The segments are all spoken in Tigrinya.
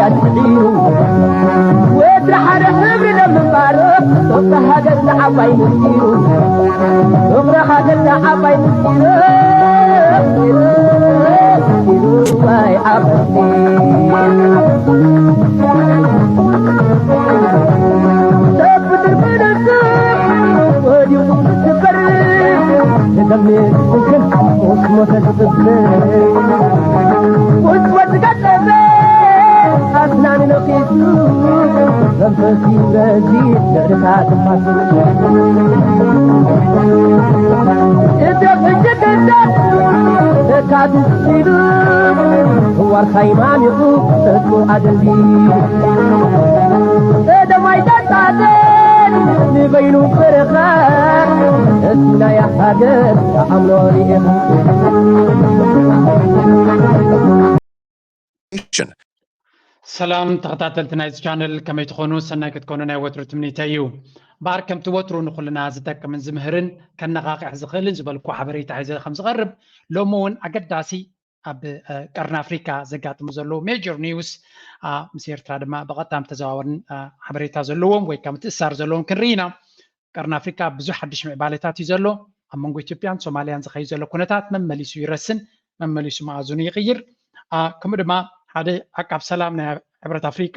ኣድሒሩ ወድሪ ሓደ ሕብሪ ደም ምንባር ፍቕሪ ሃገር ዝዓባይ ምስጢሩ ፍቕሪ ሃገር ዝዓባይ ምስጢሩ ምስጢሩ ዋይ ዓበይቲ ሰብ ፍጥር ብነሱ ወዲቑ ዝስበር ንደምየት ዝግን ምስ ሞተ ዝጥብር ምስ ሞት ዝጋጠመ ኣስናን ነኺሱ መንፈስ ይብረዚ ንዕድታ ትፋስ እቲ ሕጂ ክዛት ተካትስ ኢሉ ህዋር ሃይማኖቱ እሱ ኣደልዲ ቀደማይ ጣጣተን ንበይኑ በረኻ እሱ ናይ ሃገር ኣምሮ ርኢኻ ሰላም ተኸታተልቲ ናይዚ ቻነል ከመይ ትኾኑ? ሰናይ ክትኮኑ ናይ ወትሩ ትምኒተይ እዩ። እምበኣር ከምቲ ወትሩ ንኹልና ዝጠቅምን ዝምህርን ከነቓቕሕ ዝኽእልን ዝበልኩ ሓበሬታ ሒዘ ከም ዝቐርብ ሎሚ እውን ኣገዳሲ ኣብ ቀርኒ ኣፍሪካ ዘጋጥሙ ዘለዉ ሜጀር ኒውስ ምስ ኤርትራ ድማ ብቐጥታን ብተዘዋወርን ሓበሬታ ዘለዎም ወይ ከዓ ምትእሳር ዘለዎም ክንርኢ ኢና። ቀርኒ ኣፍሪካ ብዙሕ ሓድሽ ምዕባለታት እዩ ዘሎ። ኣብ መንጎ ኢትዮጵያን ሶማልያን ዝኸይድ ዘሎ ኩነታት መመሊሱ ይረስን መመሊሱ መኣዝኑ ይቕይር። ከምኡ ድማ ሓደ ዓቃብ ሰላም ናይ ሕብረት ኣፍሪቃ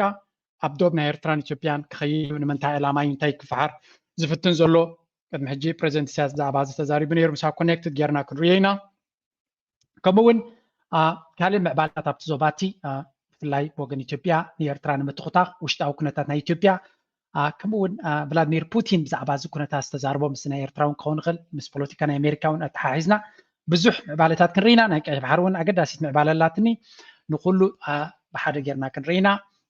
ኣብ ዶብ ናይ ኤርትራን ኢትዮጵያን ክኸይድ ንምንታይ ዕላማ እዩ እንታይ ክፈሓር ዝፍትን ዘሎ? ቅድሚ ሕጂ ፕሬዚደንት ኢሳያስ ብዛዕባ እዚ ተዛሪቡ ነይሩ። ምሳብ ኮኔክትድ ጌርና ክንሪኦ ኢና። ከምኡ እውን ካልእ ምዕባለታት ኣብቲ ዞባ እቲ ብፍላይ ብወገን ኢትዮጵያ ንኤርትራ ንምትኹታኽ ውሽጣዊ ኩነታት ናይ ኢትዮጵያ ከምኡ እውን ቭላድሚር ፑቲን ብዛዕባ እዚ ኩነታት ዝተዛርቦ ምስ ናይ ኤርትራ እውን ክኸውን ይኽእል ምስ ፖለቲካ ናይ ኣሜሪካ እውን ኣተሓሒዝና ብዙሕ ምዕባለታት ክንርኢና ናይ ቀይሕ ባሕሪ እውን ኣገዳሲት ምዕባለ ኣላትኒ ንኩሉ ብሓደ ጌርና ክንርኢና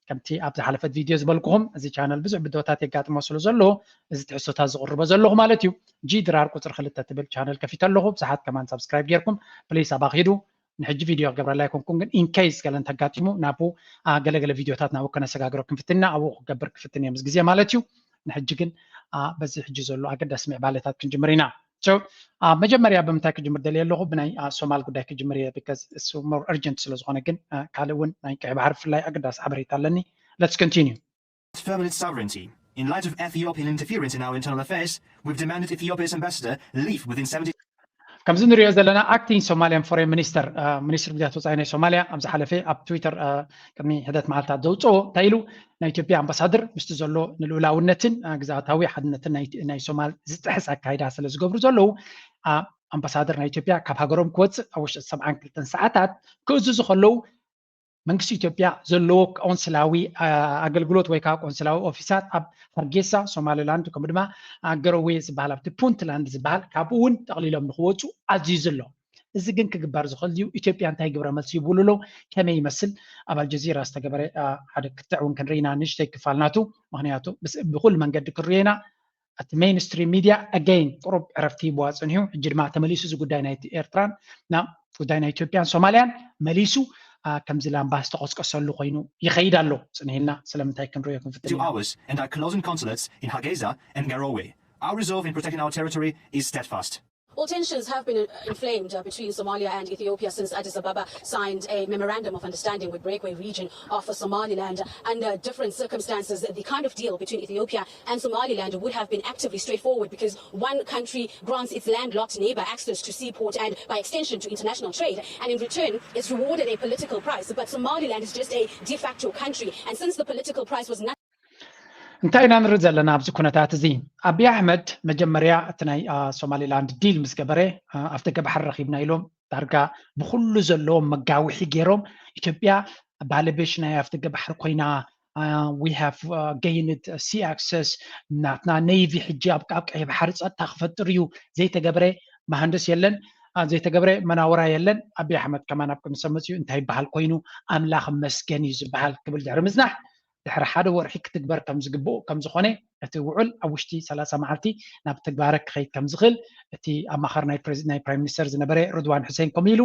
ከምቲ ኣብ ዝሓለፈት ቪድዮ ዝበልኩኹም እዚ ቻነል ብዙሕ ብድሆታት የጋጥሞ ስለ ዘሎ እዚ ትሕዝቶታት ዝቕርቦ ዘለኹ ማለት እዩ። ጂ ድራር ቁፅሪ ክልተ ትብል ቻነል ከፊተ ኣለኹ። ብዙሓት ከማን ሳብስክራይብ ጌርኩም ፕሊስ ኣባ ኪዱ። ንሕጂ ቪድዮ ክገብረላ ኣይኮንኩን ግን ኢንኬይስ ገለ እንተጋጢሙ ናብኡ ገለገለ ቪድዮታት ናብኡ ከነሰጋግሮ ክንፍትና ኣብኡ ክገብር ክፍትን እየ ምስ ግዜ ማለት እዩ። ንሕጂ ግን በዚ ሕጂ ዘሎ ኣገዳሲ ምዕባለታት ክንጅምር ኢና። መጀመርያ ብምንታይ ክጅምር ደልየ ኣለኹ ብናይ ሶማል ጉዳይ ክጅምር እየ because እሱ more urgent ስለ ዝኾነ ግን ካልእ እውን ናይ ቀይ ባሕሪ ብፍላይ ኣገዳሲ ሓበሬታ ኣለኒ። Let's continue. Permanent sovereignty. In light of Ethiopian interference in our internal affairs, we've demanded Ethiopia's ambassador leave within seventy ከምዚ ንሪኦ ዘለና acting Somalian foreign minister ሚኒስትሪ ጉዳያት ወፃኢ ናይ ሶማልያ ኣብ ዝሓለፈ ኣብ ትዊተር ቅድሚ ሕደት መዓልታት ዘውፅኦ እንታይ ኢሉ ናይ ኢትዮጵያ ኣምባሳደር ምስቲ ዘሎ ንልኡላውነትን ግዝኣታዊ ሓድነትን ናይ ሶማል ዝጥሕስ ኣካይዳ ስለ ዝገብሩ ዘለዉ ኣምባሳደር ናይ ኢትዮጵያ ካብ ሃገሮም ክወፅእ ኣብ ውሽጢ ሰብዓን ክልተን ሰዓታት ክእዝዙ ከለዉ መንግስቲ ኢትዮጵያ ዘለዎ ቆንስላዊ ኣገልግሎት ወይ ከዓ ቆንስላዊ ኦፊሳት ኣብ ሃርጌሳ ሶማሊላንድ ከምኡ ድማ ገረዌ ዝበሃል ኣብቲ ፑንትላንድ ዝበሃል ካብኡ እውን ጠቕሊሎም ንክወፁ ኣዚዙ ኣሎ። እዚ ግን ክግበር ዝኽእል ድዩ? ኢትዮጵያ እንታይ ግብረ መልሲ ይብሉ ኣለዉ? ከመይ ይመስል? ኣብ ኣልጀዚራ ዝተገበረ ሓደ ክትዕ እውን ክንርኢና ንእሽተይ ክፋል ናቱ ምክንያቱ ብኩሉ መንገዲ ክንርኢና እቲ ሜይንስትሪም ሚድያ ኣገይን ቁሩብ ዕረፍቲ ይብዋ ፅንሑ ሕጂ ድማ ተመሊሱ እዚ ጉዳይ ናይ ኤርትራን ናብ ጉዳይ ናይ ኢትዮጵያን ሶማልያን መሊሱ ከምዚ ላምባ ዝተቆስቀሰሉ ኮይኑ ይኸይድ ኣሎ። ፅንሂልና ስለምንታይ ክንሪኦ ክንፍትን ኢና። Our resolve in protecting our territory is steadfast. Well, tensions have been inflamed between Somalia and Ethiopia since Addis Ababa signed a memorandum of understanding with Breakaway Region of Somaliland. Under different circumstances, the kind of deal between Ethiopia and Somaliland would have been actively straightforward because one country grants its landlocked neighbor access to seaport and, by extension, to international trade, and in return is rewarded a political price. But Somaliland is just a de facto country, and since the political price was nothing. እንታይ ኢና ንርኢ ዘለና ኣብዚ ኩነታት እዚ? ኣብይ ኣሕመድ መጀመርያ እቲ ናይ ሶማሊላንድ ዲል ምስ ገበረ ኣብ ደገ ባሕሪ ረኺብና ኢሎም ዳርጋ ብኩሉ ዘለዎም መጋውሒ ገይሮም ኢትዮጵያ ባለቤሽ ናይ ኣፍ ደገ ባሕሪ ኮይና we have gained sea access ናትና ኔቪ ሕጂ ኣብ ቀይሕ ባሕሪ ፀጥታ ክፈጥር እዩ ዘይተገብረ መሃንድስ የለን ዘይተገብረ መናውራ የለን። ኣብይ ኣሕመድ ከማን ኣብ ቅድሚ ሰብ መፅኡ እንታይ ይበሃል ኮይኑ ኣምላኽ መስገን እዩ ዝበሃል ክብል ድሕሪ ምፅናሕ ድሕሪ ሓደ ወርሒ ክትግበር ከም ዝግብኡ ከም ዝኾነ እቲ ውዕል ኣብ ውሽጢ ሰላሳ መዓልቲ ናብ ትግባረ ክኸይድ ከም ዝኽእል እቲ ኣማኻሪ ናይ ፕራይም ሚኒስተር ዝነበረ ርድዋን ሕሴን ከምኡ ኢሉ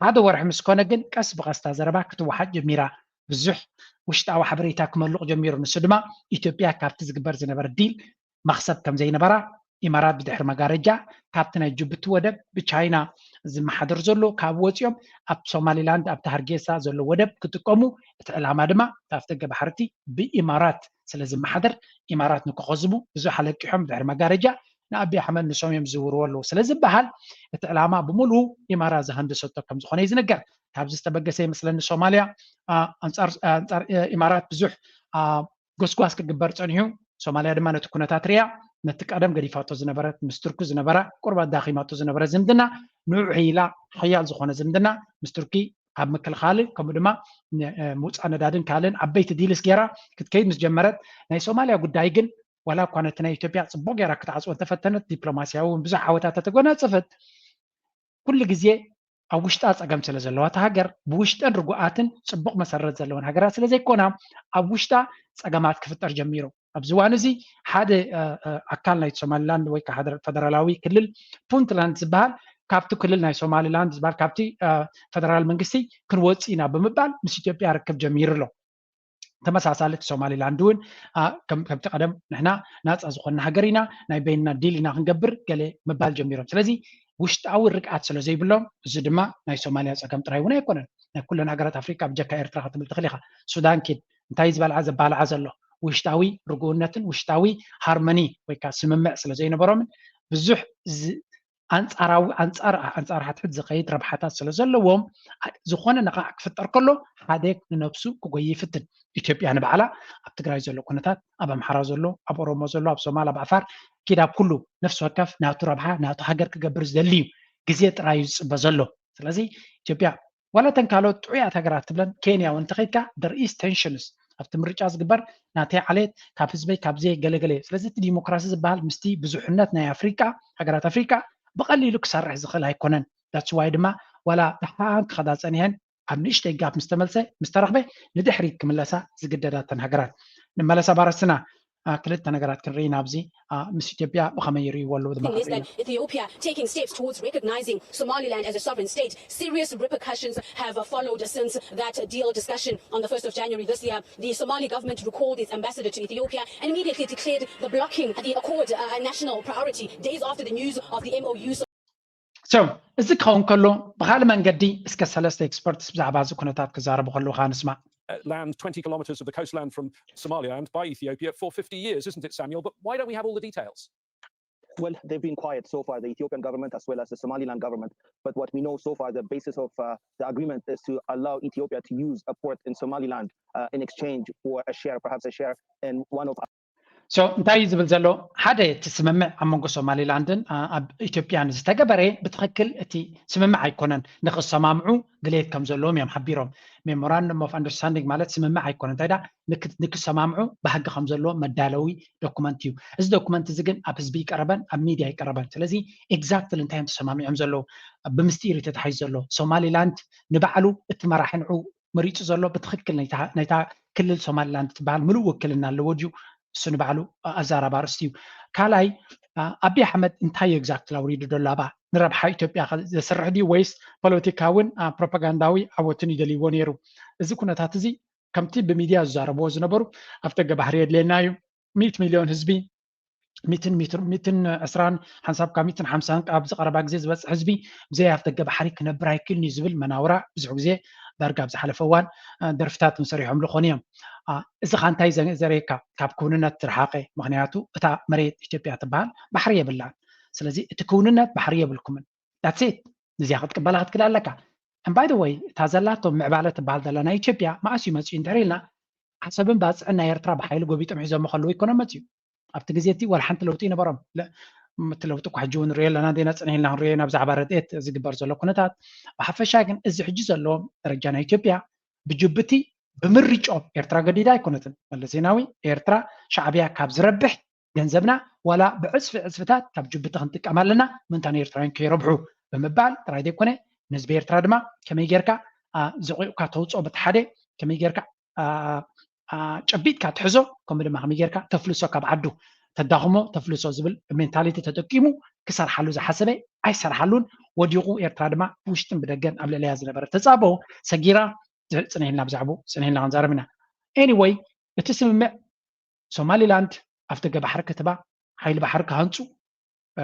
ሓደ ወርሒ ምስ ኮነ ግን ቀስ ብቐስታ ዘረባ ክትወሓጥ ጀሚራ። ብዙሕ ውሽጣዊ ሓበሬታ ክመልቕ ጀሚሩ። ንሱ ድማ ኢትዮጵያ ካብቲ ዝግበር ዝነበረ ዲል መኽሰብ ከም ዘይነበራ ኢማራት ብድሕሪ መጋረጃ ካብቲ ናይ ጅቡቲ ወደብ ብቻይና ዝመሓደር ዘሎ ካብ ወፂኦም ኣብ ሶማሊላንድ ኣብቲ ሃርጌሳ ዘሎ ወደብ ክጥቀሙ፣ እቲ ዕላማ ድማ እቲ ኣፍደገ ባሕርቲ ብኢማራት ስለ ዝመሓደር ኢማራት ንክኸዝቡ ብዙሕ ኣለቂሖም ድሕሪ መጋረጃ ንኣቢ ኣሕመድ ንሶም እዮም ዝዝውርዎ ኣለዉ ስለ ዝበሃል እቲ ዕላማ ብምሉኡ ኢማራት ዝሃንደሰቶ ከም ዝኾነ እዩ ዝንገር። ካብዚ ዝተበገሰ ይመስለኒ ሶማልያ ኣንፃር ኢማራት ብዙሕ ጎስጓስ ክግበር ፀኒሑ። ሶማልያ ድማ ነቲ ኩነታት ሪያ ነቲ ቀደም ገዲፋቶ ዝነበረት ምስ ቱርኪ ዝነበራ ቁርባት ዳኺማቶ ዝነበረ ዝምድና ንዑ ሕይላ ሓያል ዝኾነ ዝምድና ምስ ቱርኪ ኣብ ምክልኻልን ከምኡ ድማ ምውፃእ ነዳድን ካልእን ዓበይቲ ዲልስ ገይራ ክትከይድ ምስ ጀመረት ናይ ሶማልያ ጉዳይ ግን ዋላ እኳ ነቲ ናይ ኢትዮጵያ ፅቡቅ ገይራ ክትዓፅዎ እንተፈተነት ዲፕሎማስያዊ እውን ብዙሕ ዓወታት ተተጎናፀፈት ኩሉ ግዜ ኣብ ውሽጣ ፀገም ስለ ዘለዋ እታ ሃገር ብውሽጠን ርጉኣትን ፅቡቅ መሰረት ዘለወን ሃገራት ስለ ዘይኮና ኣብ ውሽጣ ፀገማት ክፍጠር ጀሚሩ። ኣብዚ እዋን እዚ ሓደ ኣካል ናይ ሶማሊላንድ ወይ ከዓ ፈደራላዊ ክልል ፑንትላንድ ዝበሃል ካብቲ ክልል ናይ ሶማሊላንድ ዝበሃል ካብቲ ፈደራል መንግስቲ ክንወፅእ ኢና ብምባል ምስ ኢትዮጵያ ርክብ ጀሚሩ ኣሎ። ተመሳሳሊ እቲ ሶማሊላንድ እውን ከምቲ ቀደም ንሕና ናፃ ዝኾንና ሃገር ኢና ናይ በይንና ዲል ኢና ክንገብር ገለ ምባል ጀሚሮም። ስለዚ ውሽጣዊ ርግኣት ስለ ዘይብሎም እዚ ድማ ናይ ሶማልያ ፀገም ጥራይ እውን ኣይኮነን። ናይ ኩለን ሃገራት ኣፍሪካ ብጀካ ኤርትራ ክትብል ትኽእል ኢኻ። ሱዳን ኪድ እንታይ ዝበልዓ ዘባልዓ ዘሎ ውሽጣዊ ርግኡነትን ውሽጣዊ ሃርመኒ ወይ ከዓ ስምምዕ ስለ ዘይነበሮምን ብዙሕ ኣንፃራዊ ኣንፃር ኣንፃር ሓትሕት ዝኸይድ ረብሓታት ስለ ዘለዎም ዝኾነ ነቓዕ ክፍጠር ከሎ ሓደ ንነብሱ ክጎይ ይፍትን። ኢትዮጵያ ንባዕላ ኣብ ትግራይ ዘሎ ኩነታት ኣብ ኣምሓራ ዘሎ ኣብ ኦሮሞ ዘሎ ኣብ ሶማል ኣብ ዓፋር ኪድ ኣብ ኩሉ ነፍሲ ወከፍ ናቱ ረብሓ ናቱ ሃገር ክገብር ዝደሊ እዩ። ግዜ ጥራይ እዩ ዝፅበ ዘሎ። ስለዚ ኢትዮጵያ ዋላ እተን ካልኦት ጥዑያት ሃገራት ትብለን ኬንያ እውን እንተኸይድካ there is tensions ኣብቲ ምርጫ ዝግበር ናተይ ዓሌት ካብ ህዝበይ ካብ ዘየ ገለገለ እየ። ስለዚ እቲ ዲሞክራሲ ዝበሃል ምስቲ ብዙሕነት ናይ ኣፍሪቃ ሃገራት ኣፍሪቃ ብቐሊሉ ክሰርሕ ዝኽእል ኣይኮነን። that's why ድማ ዋላ ደሓን ክኸዳ ፀኒሐን ኣብ ንእሽተይ ጋፕ ምስ ተመልሰ ምስ ተረኽበ ንድሕሪት ክምለሳ ዝግደዳ እተን ሃገራት። ንመለሳ ባረስትና ክልተ ነገራት ክንርኢ ናብዚ ምስ ኢትዮጵያ ብኸመይ ይርእይዎ ኣለዉ ድማ Is that Ethiopia taking steps towards recognizing Somaliland as a sovereign state? Serious repercussions have followed since that deal discussion on the first of January this year. The Somali government recalled its ambassador to Ethiopia and immediately declared the blocking the accord a national priority days after the news of the M O U. So እዚ ክኸውን ከሎ ብካልእ መንገዲ እስከ ሰለስተ ኤክስፐርትስ ብዛዕባ እዚ ኩነታት ክዛረቡ ከለዉ ከዓ ንስማዕ። Land twenty kilometres of the coastline from Somaliland by Ethiopia for fifty years, isn't it, Samuel? But why don't we have all the details? Well, they've been quiet so far, the Ethiopian government as well as the Somaliland government. But what we know so far, the basis of uh, the agreement is to allow Ethiopia to use a port in Somaliland uh, in exchange for a share, perhaps a share in one of so እንታይ እዩ ዝብል ዘሎ ሓደ እቲ ስምምዕ ኣብ መንጎ ሶማሊላንድን ኣብ ኢትዮጵያን ዝተገበረ ብትክክል እቲ ስምምዕ ኣይኮነን ንክሰማምዑ ድሌት ከም ዘለዎም እዮም ሓቢሮም memorandum of understanding ማለት ስምምዕ ኣይኮነ እንታይ ንክሰማምዑ ብሕጊ ከም ዘለዎ መዳለዊ ዶኩመንት እዩ እዚ ዶኩመንት እዚ ግን ኣብ ህዝቢ ይቀረበን ኣብ ሚድያ ይቀረበን ስለዚ exactly እንታይ እዮም ተሰማሚዖም ዘለዉ ብምስጢር እዩ ተታሒዙ ዘሎ ሶማሊላንድ ንባዕሉ እቲ መራሒ ንዑ መሪፁ ዘሎ ብትክክል ናይታ ክልል ሶማሊላንድ ትበሃል ምሉእ ውክልና ኣለዎ ድዩ እሱ ንባዕሉ ኣዛራቢ ኣርእስቲ እዩ ካልኣይ ኣቢ ኣሕመድ እንታይ እዩ exactly ኣውሪዱ ዘሎ ኣባ ንረብሓ ኢትዮጵያ ዘስርሕ ድዩ ወይስ ፖለቲካውን ፕሮፓጋንዳዊ ዓወትን ይደልይዎ ነይሩ እዚ ኩነታት እዚ ከምቲ ብሚድያ ዝዛረብዎ ዝነበሩ ኣፍደገ ባሕሪ የድልየና እዩ ሚእቲ ሚልዮን ህዝቢ ሚትን ሚትን ዕስራን ሓንሳብ ካብ ሚትን ሓምሳን ኣብ ዝቐረባ ግዜ ዝበፅሕ ህዝቢ ብዘይ ኣፍደገ ባሕሪ ክነብር ኣይክእልን እዩ ዝብል መናውራ ብዙሕ ግዜ ዳርጋ ኣብ ዝሓለፈ እዋን ደርፍታት ንሰሪሖምሉ ኾኑ እዮም። እዚ ኻ እንታይ ዘርእየካ ካብ ክውንነት ዝረሓቐ ምክንያቱ እታ መሬት ኢትዮጵያ ትበሃል ባሕሪ የብላን። ስለዚ እቲ ክውንነት ባሕሪ የብልኩምን that's it ንዚኣ ክትቅበላ ክትክእል ኣለካ። And by the way እታ ዘላቶ ምዕባለ ትበሃል ዘላ ናይ ኢትዮጵያ መኣስ እዩ መፅኡ እንድሕር ኢልና ዓሰብን ባፅዕን ናይ ኤርትራ ብሓይሊ ጎቢጦም ሒዞሞ ከለዉ ኣይኮነን መፅኡ ኣብቲ ግዜ እቲ ዋላ ሓንቲ ለውጢ ይነበሮም እቲ ለውጢ እኳ ሕጂ እውን ንሪኦ ኣለና እንዴና ፅንሕ ኢልና ክንሪኦ ኢና ብዛዕባ ረድኤት ዝግበር ዘሎ ኩነታት ብሓፈሻ ግን እዚ ሕጂ ዘለዎ ደረጃ ናይ ኢትዮጵያ ብጅቡቲ ብምርጫኦም ኤርትራ ገዲዳ ኣይኮነትን መለስ ዜናዊ ኤርትራ ሻዕብያ ካብ ዝረብሕ ገንዘብና ዋላ ብዕፅፊ ዕፅፍታት ካብ ጅቡቲ ክንጥቀም ኣለና ምእንታ ንኤርትራውያን ከይረብሑ ብምባል ጥራይ ዘይኮነ ንህዝቢ ኤርትራ ድማ ከመይ ጌርካ ዘቑቕካ ተውፅኦ በቲ ሓደ ከመይ ጌርካ ጨቢጥካ ትሕዞ ከምኡ ድማ ከመይ ጌርካ ተፍልሶ ካብ ዓዱ ተዳኽሞ ተፍልሶ ዝብል ሜንታሊቲ ተጠቂሙ ክሰርሓሉ ዝሓሰበ ኣይሰርሓሉን ወዲቑ ኤርትራ ድማ ብውሽጥን ብደገን ኣብ ልዕለያ ዝነበረ ተፃቦ ሰጊራ ፅንሕልና ብዛዕቡ ፅንሕልና ክንዛረብ ኢና anyway እቲ ስምምዕ ሶማሊላንድ ኣፍደገ ባሕሪ ክትባ ሓይሊ ባሕሪ ክሃንፁ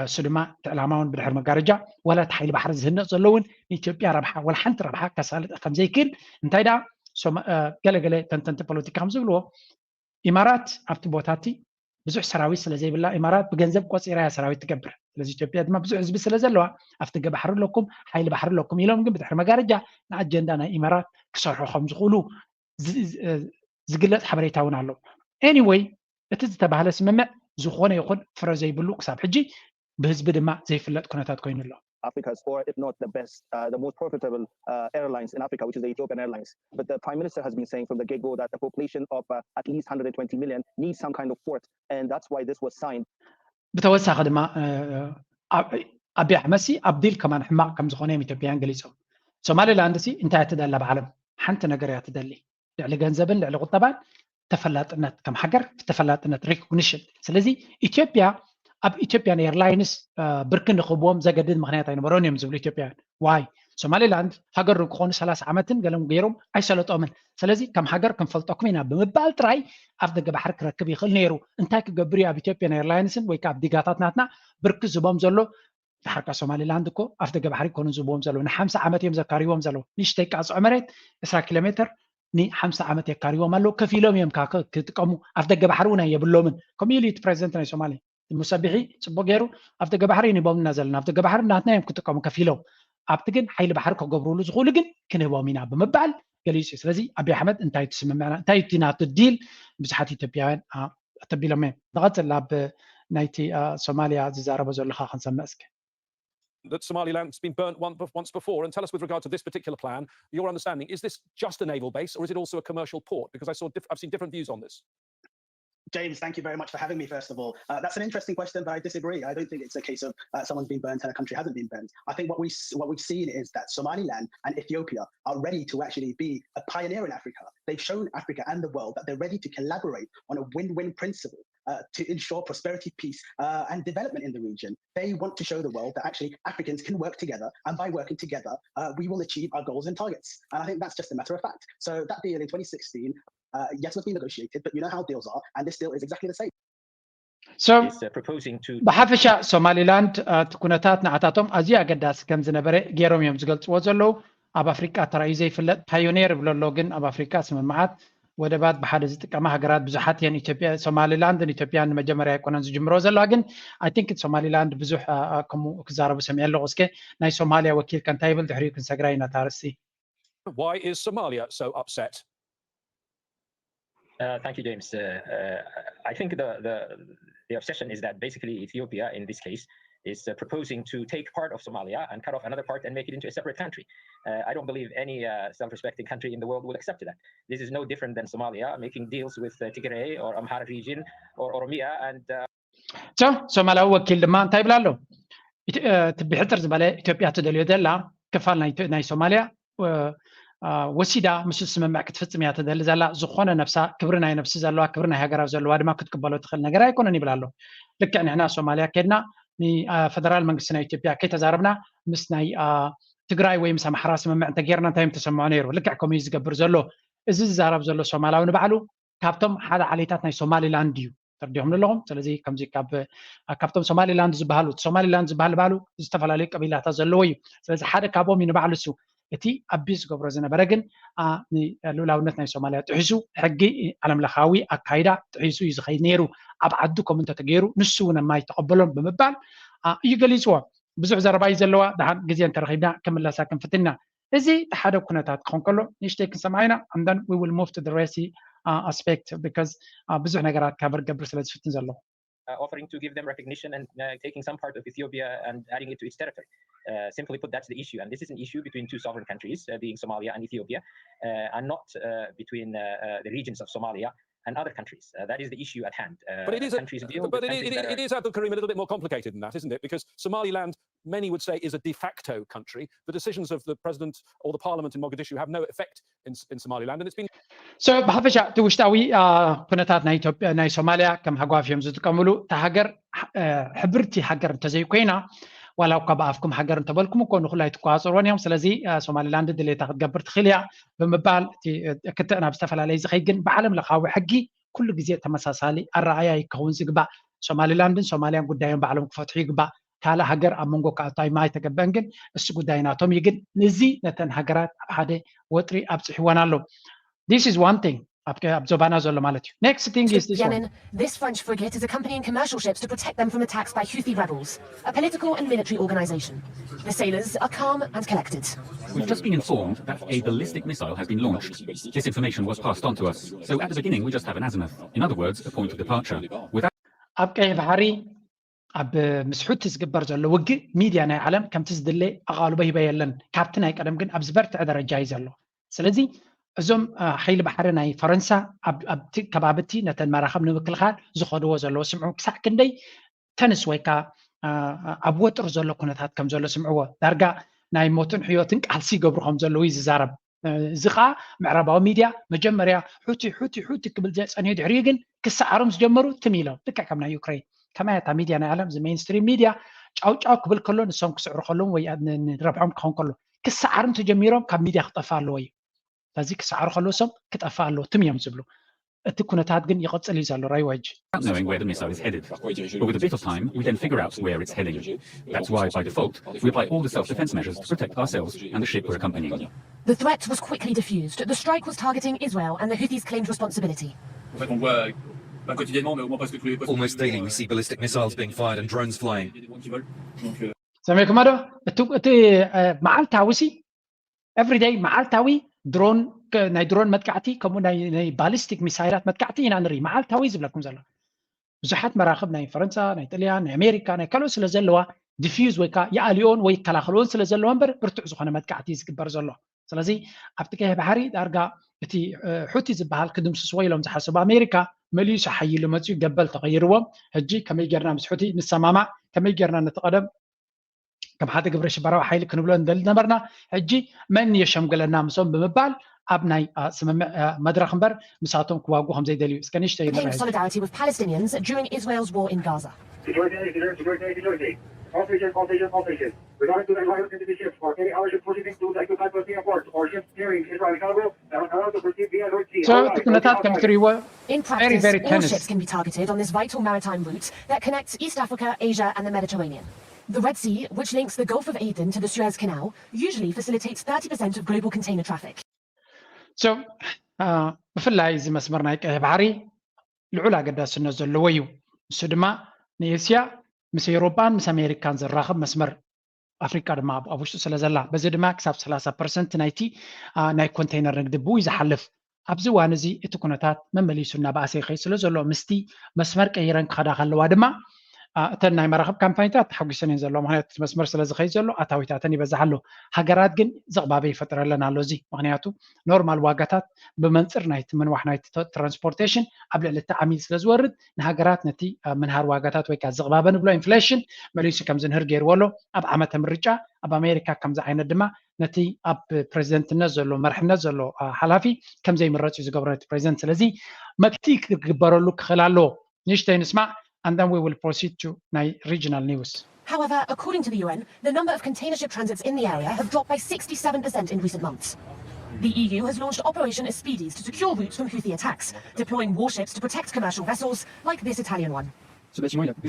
እሱ ድማ እቲ ዕላማ እውን ብድሕሪ መጋረጃ ዋላ እቲ ሓይሊ ባሕሪ ዝህነፅ ዘሎ እውን ንኢትዮጵያ ረብሓ ዋላ ሓንቲ ረብሓ ከሳልጥ ከም ዘይክእል እንታይ ደኣ ገለገለ ተንተንቲ ፖለቲካ ከም ዝብልዎ ኢማራት ኣብቲ ቦታ እቲ ብዙሕ ሰራዊት ስለ ዘይብላ ኢማራት ብገንዘብ ቆፂራ እያ ሰራዊት ትገብር። ስለዚ ኢትዮጵያ ድማ ብዙሕ ህዝቢ ስለ ዘለዋ ኣብቲ ገባሕሪ ኣለኩም ሓይሊ ባሕሪ ኣለኩም ኢሎም ግን ብድሕሪ መጋረጃ ንኣጀንዳ ናይ ኢማራት ክሰርሑ ከም ዝኽእሉ ዝግለፅ ሓበሬታ እውን ኣሎ። Anyway እቲ ዝተባህለ ስምምዕ ዝኾነ ይኹን ፍረ ዘይብሉ ክሳብ ሕጂ ብህዝቢ ድማ ዘይፍለጥ ኩነታት ኮይኑ ኣሎ። Africa's, or if not the best, uh, the most profitable uh, airlines in Africa, which is the Ethiopian Airlines. But the Prime Minister has been saying from the get-go that a population of uh, at least one hundred twenty million needs some kind of port, and that's why this was signed. ብተወሳኺ ድማ ኣብይ ኣሕመድ ሲ ኣብ ዲል ከማን ሕማቕ ከም ዝኾነ እዮም ኢትዮጵያውያን ገሊፆም። ሶማሌላንድ ሲ እንታይ እያ ትደሊ ኣብ ዓለም? ሓንቲ ነገር እያ ትደሊ፣ ልዕሊ ገንዘብን ልዕሊ ቁጠባን ተፈላጥነት፣ ከም ሃገር ተፈላጥነት፣ recognition። ስለዚ ኢትዮጵያ ኣብ ኢትዮጵያን ኤርላይንስ ብርኪ ንክህብዎም ዘገድድ ምክንያት ኣይነበሮን እዮም ዝብሉ ኢትዮጵያውያን። ዋይ ሶማሌላንድ ሃገር ንክኾኑ ሰላሳ ዓመትን ገለም ገይሮም ኣይሰለጦምን። ስለዚ ከም ሃገር ክንፈልጠኩም ኢና ብምባል ጥራይ ኣፍ ደገ ባሕሪ ክረክብ ይኽእል ነይሩ። እንታይ ክገብር እዩ ኣብ ኢትዮጵያን ኤርላይንስን ወይ ከዓ ኣብ ዲጋታት ናትና ብርኪ ዝቦም ዘሎ? ድሓርካ ሶማሌላንድ እኮ ኣፍ ደገ ባሕሪ ይኮኑ ዝብዎም ዘለዉ ንሓምሳ ዓመት እዮም ዘካርይዎም ዘለዉ። ንእሽተይ ቃፅዖ መሬት ዕስራ ኪሎ ሜትር ንሓምሳ ዓመት የካርይዎም ኣለዉ። ከፊሎም እዮም ክጥቀሙ። ኣፍ ደገ ባሕሪ እውን የብሎምን። ከምኡ ኢሉ እቲ ፕሬዚደንት ናይ ሶማሌ ሙሰቢሒ ፅቡቅ ገይሩ ኣፍ ደገ ባሕሪ ንቦምና ዘለና ኣፍ ደገ ባሕሪ ናትና እዮም ክጥቀሙ ከፊሎም። ኣብቲ ግን ሓይሊ ባሕሪ ክገብሩሉ ዝኽእሉ ግን ክንህቦም ኢና ብምባል ገሊፁ እዩ። ስለዚ ኣብይ ኣሕመድ እንታይ ትስምምዕና እንታይ እቲ ናቱ ዲል ብዙሓት ኢትዮጵያውያን ተቢሎም እዮም። ንቐፅል ኣብ ናይቲ ሶማሊያ ዝዛረቦ ዘለካ ክንሰምዕ እስከ። That Somaliland's been burnt once before, and tell us with regard to this particular plan, your understanding, is this just a naval base or is it also a commercial port? Because I saw I've seen different views on this. James, thank you very much for having me, first of all. Uh, that's an interesting question, but I disagree. I don't think it's a case of uh, someone's been burnt and a country hasn't been burnt. I think what, we, what we've seen is that Somaliland and Ethiopia are ready to actually be a pioneer in Africa. They've shown Africa and the world that they're ready to collaborate on a win-win principle uh, to ensure prosperity, peace, uh, and development in the region. They want to show the world that actually Africans can work together, and by working together, uh, we will achieve our goals and targets. And I think that's just a matter of fact. So that deal in twenty sixteen, uh, yes, was being negotiated, but you know how deals are, and this deal is exactly the same. So ብሓፈሻ ሶማሊላንድ እቲ ኩነታት ንዓታቶም ኣዝዩ ኣገዳሲ ከም ዝነበረ ገይሮም እዮም ዝገልፅዎ ዘለዉ። ኣብ ኣፍሪቃ ተራእዩ ዘይፍለጥ ፓዮኔር ይብሎ ኣሎ፣ ግን ኣብ ኣፍሪቃ ስምምዓት ወደባት ብሓደ ዝጥቀማ ሃገራት ብዙሓት እየን። ኢትዮጵያ ሶማሊላንድን ኢትዮጵያን ንመጀመርያ ኣይኮነን ዝጅምሮ ዘለዋ፣ ግን I think ሶማሊላንድ ብዙሕ ከምኡ ክዛረቡ ሰሚዐ ኣለኹ። እስከ ናይ ሶማሊያ ወኪል ከ እንታይ ይብል ድሕሪኡ ክንሰግራ ኢና ታርስቲ። Why is Somalia so upset? Uh, thank you, James. Uh, uh, I think the, the the obsession is that basically Ethiopia, in this case, is uh, proposing to take part of Somalia and cut off another part and make it into a separate country. Uh, I don't believe any uh, self-respecting country in the world will accept that. This is no different than Somalia making deals with uh, Tigray or Amhara region or Oromia and uh, ሶማላዊ ወኪል ድማ እንታይ ይብል ኣሎ? እቲ ብሕፅር ዝበለ ኢትዮጵያ ትደልዮ ዘላ ክፋል ናይ ሶማሊያ ወሲዳ ምስ ስምምዕ ክትፍፅም እያ ትደሊ ዘላ። ዝኾነ ነብሳ ክብሪ ናይ ነብሲ ዘለዋ ክብሪ ናይ ሃገራዊ ዘለዋ ድማ ክትቅበሎ ትኽእል ነገር ኣይኮነን ይብል ኣሎ። ልክዕ ንሕና ሶማሊያ ከድና ንፈደራል መንግስቲ ናይ ኢትዮጵያ ከይተዛረብና ምስ ናይ ትግራይ ወይ ምስ ኣምሓራ ስምምዕ እንተጌርና እንታይ እዮም ተሰምዖ ነይሩ? ልክዕ ከምኡ እዩ ዝገብር ዘሎ። እዚ ዝዛረብ ዘሎ ሶማላዊ ንባዕሉ ካብቶም ሓደ ዓሌታት ናይ ሶማሊላንድ እዩ። ተረዲኹም ኣለኹም? ስለዚ ከምዚ ካብ ካብቶም ሶማሊላንድ ዝበሃሉ እቲ ሶማሊላንድ ዝበሃል ባሉ ዝተፈላለዩ ቀቢላታት ዘለዎ እዩ። ስለዚ ሓደ ካብኦም እዩ ንባዕሉ እሱ እቲ ኣቢዩዝ ዝገብሮ ዝነበረ ግን ንልኡላውነት ናይ ሶማሊያ ጥሒሱ ሕጊ ዓለምለኻዊ ኣካይዳ ጥሒሱ እዩ ዝኸይድ ነይሩ። ኣብ ዓዱ ከምኡ እንተተገይሩ ንሱ እውን የማይተቐበሎን ብምባል እዩ ገሊፅዎ። ብዙሕ ዘረባ እዩ ዘለዋ። ደሓን ግዜ እንተረኺብና ክምለሳ ክንፍትን ኢና። እዚ እቲ ሓደ ኩነታት ክኾን ከሎ ንእሽተይ ክንሰምዓ ኢና and then we will move to the racy uh, aspect because uh, ብዙሕ ነገራት ካቨር ገብር ስለ ዝፍትን ዘለኹ offering to give them recognition and uh, taking some part of Ethiopia and adding it to its territory. Uh, simply put, that's the issue. And this is an issue between two sovereign countries, uh, being Somalia and Ethiopia, uh, and not uh, between uh, uh, the regions of Somalia and other countries. Uh, that is the issue at hand. Uh, but it is, a, countries deal but with it, countries it, that it are is, Abdul Karim, a little bit more complicated than that, isn't it? Because Somaliland, many would say, is a de facto country. The decisions of the president or the parliament in Mogadishu have no effect in, in Somaliland, and it's been So ብሓፈሻ እቲ ውሽጣዊ ኩነታት ናይ ኢትዮጵያ ናይ ሶማሊያ ከም ሃጓፍ እዮም ዝጥቀምሉ። እታ ሃገር ሕብርቲ ሃገር እንተዘይኮይና ዋላ እኳ ብኣፍኩም ሃገር እንተበልኩም እኮ ንኩሉ ኣይትቆፃፀርዎን እዮም። ስለዚ ሶማሊላንድ ድሌታ ክትገብር ትኽእል እያ ብምባል ክትዕ ናብ ዝተፈላለየ ዝኸይድ ግን ብዓለም ለኻዊ ሕጊ ኩሉ ግዜ ተመሳሳሊ ኣረኣያ ይከውን ዝግባእ። ሶማሊላንድን ሶማልያን ጉዳዮም ባዕሎም ክፈትሑ ይግባእ። ካልእ ሃገር ኣብ መንጎ ክኣቱ ኣይተገበአን፣ ግን እሱ ጉዳይ ናቶም እዩ። ግን እዚ ነተን ሃገራት ኣብ ሓደ ወጥሪ ኣብፂሕወን ኣሎ። This is one thing ኣብ ዞባና ዘሎ ማለት እዩ። Next thing is this one. This French frigate is accompanying commercial ships to protect them from attacks by Houthi rebels, a political and military organization. The sailors are calm and collected. We've just been informed that a ballistic missile has been launched. This information was passed on to us. So at the beginning, we just have an azimuth. In other words, a point of departure. Without ኣብ ቀይሕ ባሕሪ ኣብ ምስ ሑቲ ዝግበር ዘሎ ውግእ ሚድያ ናይ ዓለም ከምቲ ዝድለ ኣቓልቦ ሂበ የለን። ካብቲ ናይ ቀደም ግን ኣብ ዝበርትዐ ደረጃ እዩ ዘሎ። ስለዚ እዞም ሓይሊ ባሕሪ ናይ ፈረንሳ ኣብቲ ከባቢ እቲ ነተን መራኽብ ንምክልኻል ዝኸድዎ ዘለዉ ስምዑ ክሳዕ ክንደይ ተንስ ወይ ከዓ ኣብ ወጥር ዘሎ ኩነታት ከም ዘሎ ስምዕዎ። ዳርጋ ናይ ሞትን ሕዮትን ቃልሲ ይገብሩ ከም ዘለዉ እዩ ዝዛረብ። እዚ ከዓ ምዕራባዊ ሚድያ መጀመርያ ሑቲ ሑቲ ሑቲ ክብል ጸኒሑ፣ ድሕሪኡ ግን ክሰዓሩ ምስ ጀመሩ ትም ኢሎም፣ ልክዕ ከም ናይ ዩክሬን። ከመይ እታ ሚድያ ናይ ዓለም እዚ ሜንስትሪም ሚድያ ጫውጫው ክብል ከሎ ንሶም ክስዕሩ ከለዎም ወይ ንረብሖም ክኸውን ከሎ ክሰዓሩ እንተጀሚሮም ካብ ሚድያ ክጠፍእ ኣለዎ እዩ። ስለዚ ክሰዓሩ ከለዎ ሶም ክጠፍእ ኣለዎ ትም እዮም ዝብሉ። እቲ ኩነታት ግን ይቕጽል እዩ ዘሎ። ራይዋ ሕጂ knowing where the missile is headed. But with a bit of time, we then figure out where it's heading. That's why, by default, we apply all the self-defense measures to protect ourselves and the ship we're accompanying. The threat was quickly diffused. The strike was targeting Israel, and the Houthis claimed responsibility. En fait, on voit, pas quotidiennement, mais au moins presque tous les postes. Almost daily, we see ballistic missiles being fired and drones flying. Il y a des drones qui volent. Donc, euh, ሰሚዕኩማ ዶ? እቲ እቲ መዓልታዊ ሲ ኤቭሪደይ መዓልታዊ ድሮን ናይ ድሮን መጥቃዕቲ ከምኡ ናይ ባሊስቲክ ሚሳይላት መጥቃዕቲ ኢና ንርኢ። መዓልታዊ ዝብለኩም ዘሎ ብዙሓት መራኽብ ናይ ፈረንሳ፣ ናይ ጥልያን፣ ናይ ኣሜሪካ፣ ናይ ካልኦት ስለ ዘለዋ ዲፊዩዝ ወይ ከዓ ይኣልዮን ወይ ይከላኸልዎን ስለ ዘለዋ እምበር ብርቱዕ ዝኾነ መጥቃዕቲ ዝግበር ዘሎ። ስለዚ ኣብቲ ቀይሕ ባሕሪ ዳርጋ እቲ ሑቲ ዝበሃል ክድምስስዎ ኢሎም ዝሓሰቡ ኣሜሪካ መሊሱ ሓይሉ መፅኡ ገበል ተቐይርዎም። ሕጂ ከመይ ጌርና ምስ ሑቲ ንሰማማዕ፣ ከመይ ጌርና ነቲ ቀደም ከም ሓደ ግብረ ሽበራዊ ሓይሊ ክንብሎ እንደሊ ነበርና፣ ሕጂ መን የሸምግለና ምስኦም ብምባል ኣብ ናይ ስምምዕ መድረኽ እምበር ምሳቶም ክዋጉ ከም ዘይደልዩ እስከ ንእሽተይ Claimed solidarity with Palestinians during Israel's war in Gaza. Security, security, security, security. All stations, all stations, all stations. Regarding to the arrival of the ships or any other ships proceeding to the occupied Palestinian ports or ships carrying Israeli cargo, they are allowed to proceed via Red Sea. So እቲ ኩነታት ከም ትሪእዎ In very, practice, very all tense. Ships can be targeted on this vital maritime route that connects East Africa, Asia, and the Mediterranean. The Red Sea, which links the Gulf of Aden to the Suez Canal, usually facilitates thirty percent of global container traffic. So ብፍላይ እዚ መስመር ናይ ቀይሕ ባሕሪ ልዑል ኣገዳስነት ዘለዎ እዩ። ንሱ ድማ ንኤስያ ምስ ኤውሮጳን ምስ ኣሜሪካን ዘራኽብ መስመር፣ ኣፍሪቃ ድማ ኣብ ውሽጡ ስለ ዘላ፣ በዚ ድማ ክሳብ ሰላሳ ፐርሰንት ናይቲ ናይ ኮንቴይነር ንግዲ ብኡ እዩ ዝሓልፍ። ኣብዚ እዋን እዚ እቲ ኩነታት መመሊሱ እናበኣሰ ይኸይድ ስለ ዘሎ ምስቲ መስመር ቀይረን ክኸዳ ከለዋ ድማ እተን ናይ መራኽብ ካምፓኒታት ተሓጒሰን እየን ዘለዋ። ምክንያቱ እቲ መስመር ስለ ዝኸይድ ዘሎ ኣታዊታተን ይበዝሕ ኣሎ። ሃገራት ግን ዝቕባበ ይፈጥረለን ኣሎ። እዚ ምክንያቱ ኖርማል ዋጋታት ብመንፅር ናይቲ ምንዋሕ ናይቲ ትራንስፖርቴሽን ኣብ ልዕሊ እቲ ዓሚል ስለ ዝወርድ ንሃገራት ነቲ ምንሃር ዋጋታት ወይ ከዓ ዝቕባበ ንብሎ ኢንፍሌሽን መሊሱ ከም ዝንህር ገይርዎ ኣሎ። ኣብ ዓመተ ምርጫ ኣብ ኣሜሪካ ከምዚ ዓይነት ድማ ነቲ ኣብ ፕሬዚደንትነት ዘሎ መርሕነት ዘሎ ሓላፊ ከም ዘይምረፅ እዩ ዝገብሮ ነቲ ፕሬዚደንት። ስለዚ መክቲ ክግበረሉ ክኽእል ኣለዎ። ንእሽተይ ንስማዕ and then we will proceed to ናይ regional news. However, according to the U N, the number of container ship transits in the area have dropped by sixty-seven percent in recent months. The E U has launched Operation Aspides to secure routes from Houthi attacks, deploying warships to protect commercial vessels like this Italian one.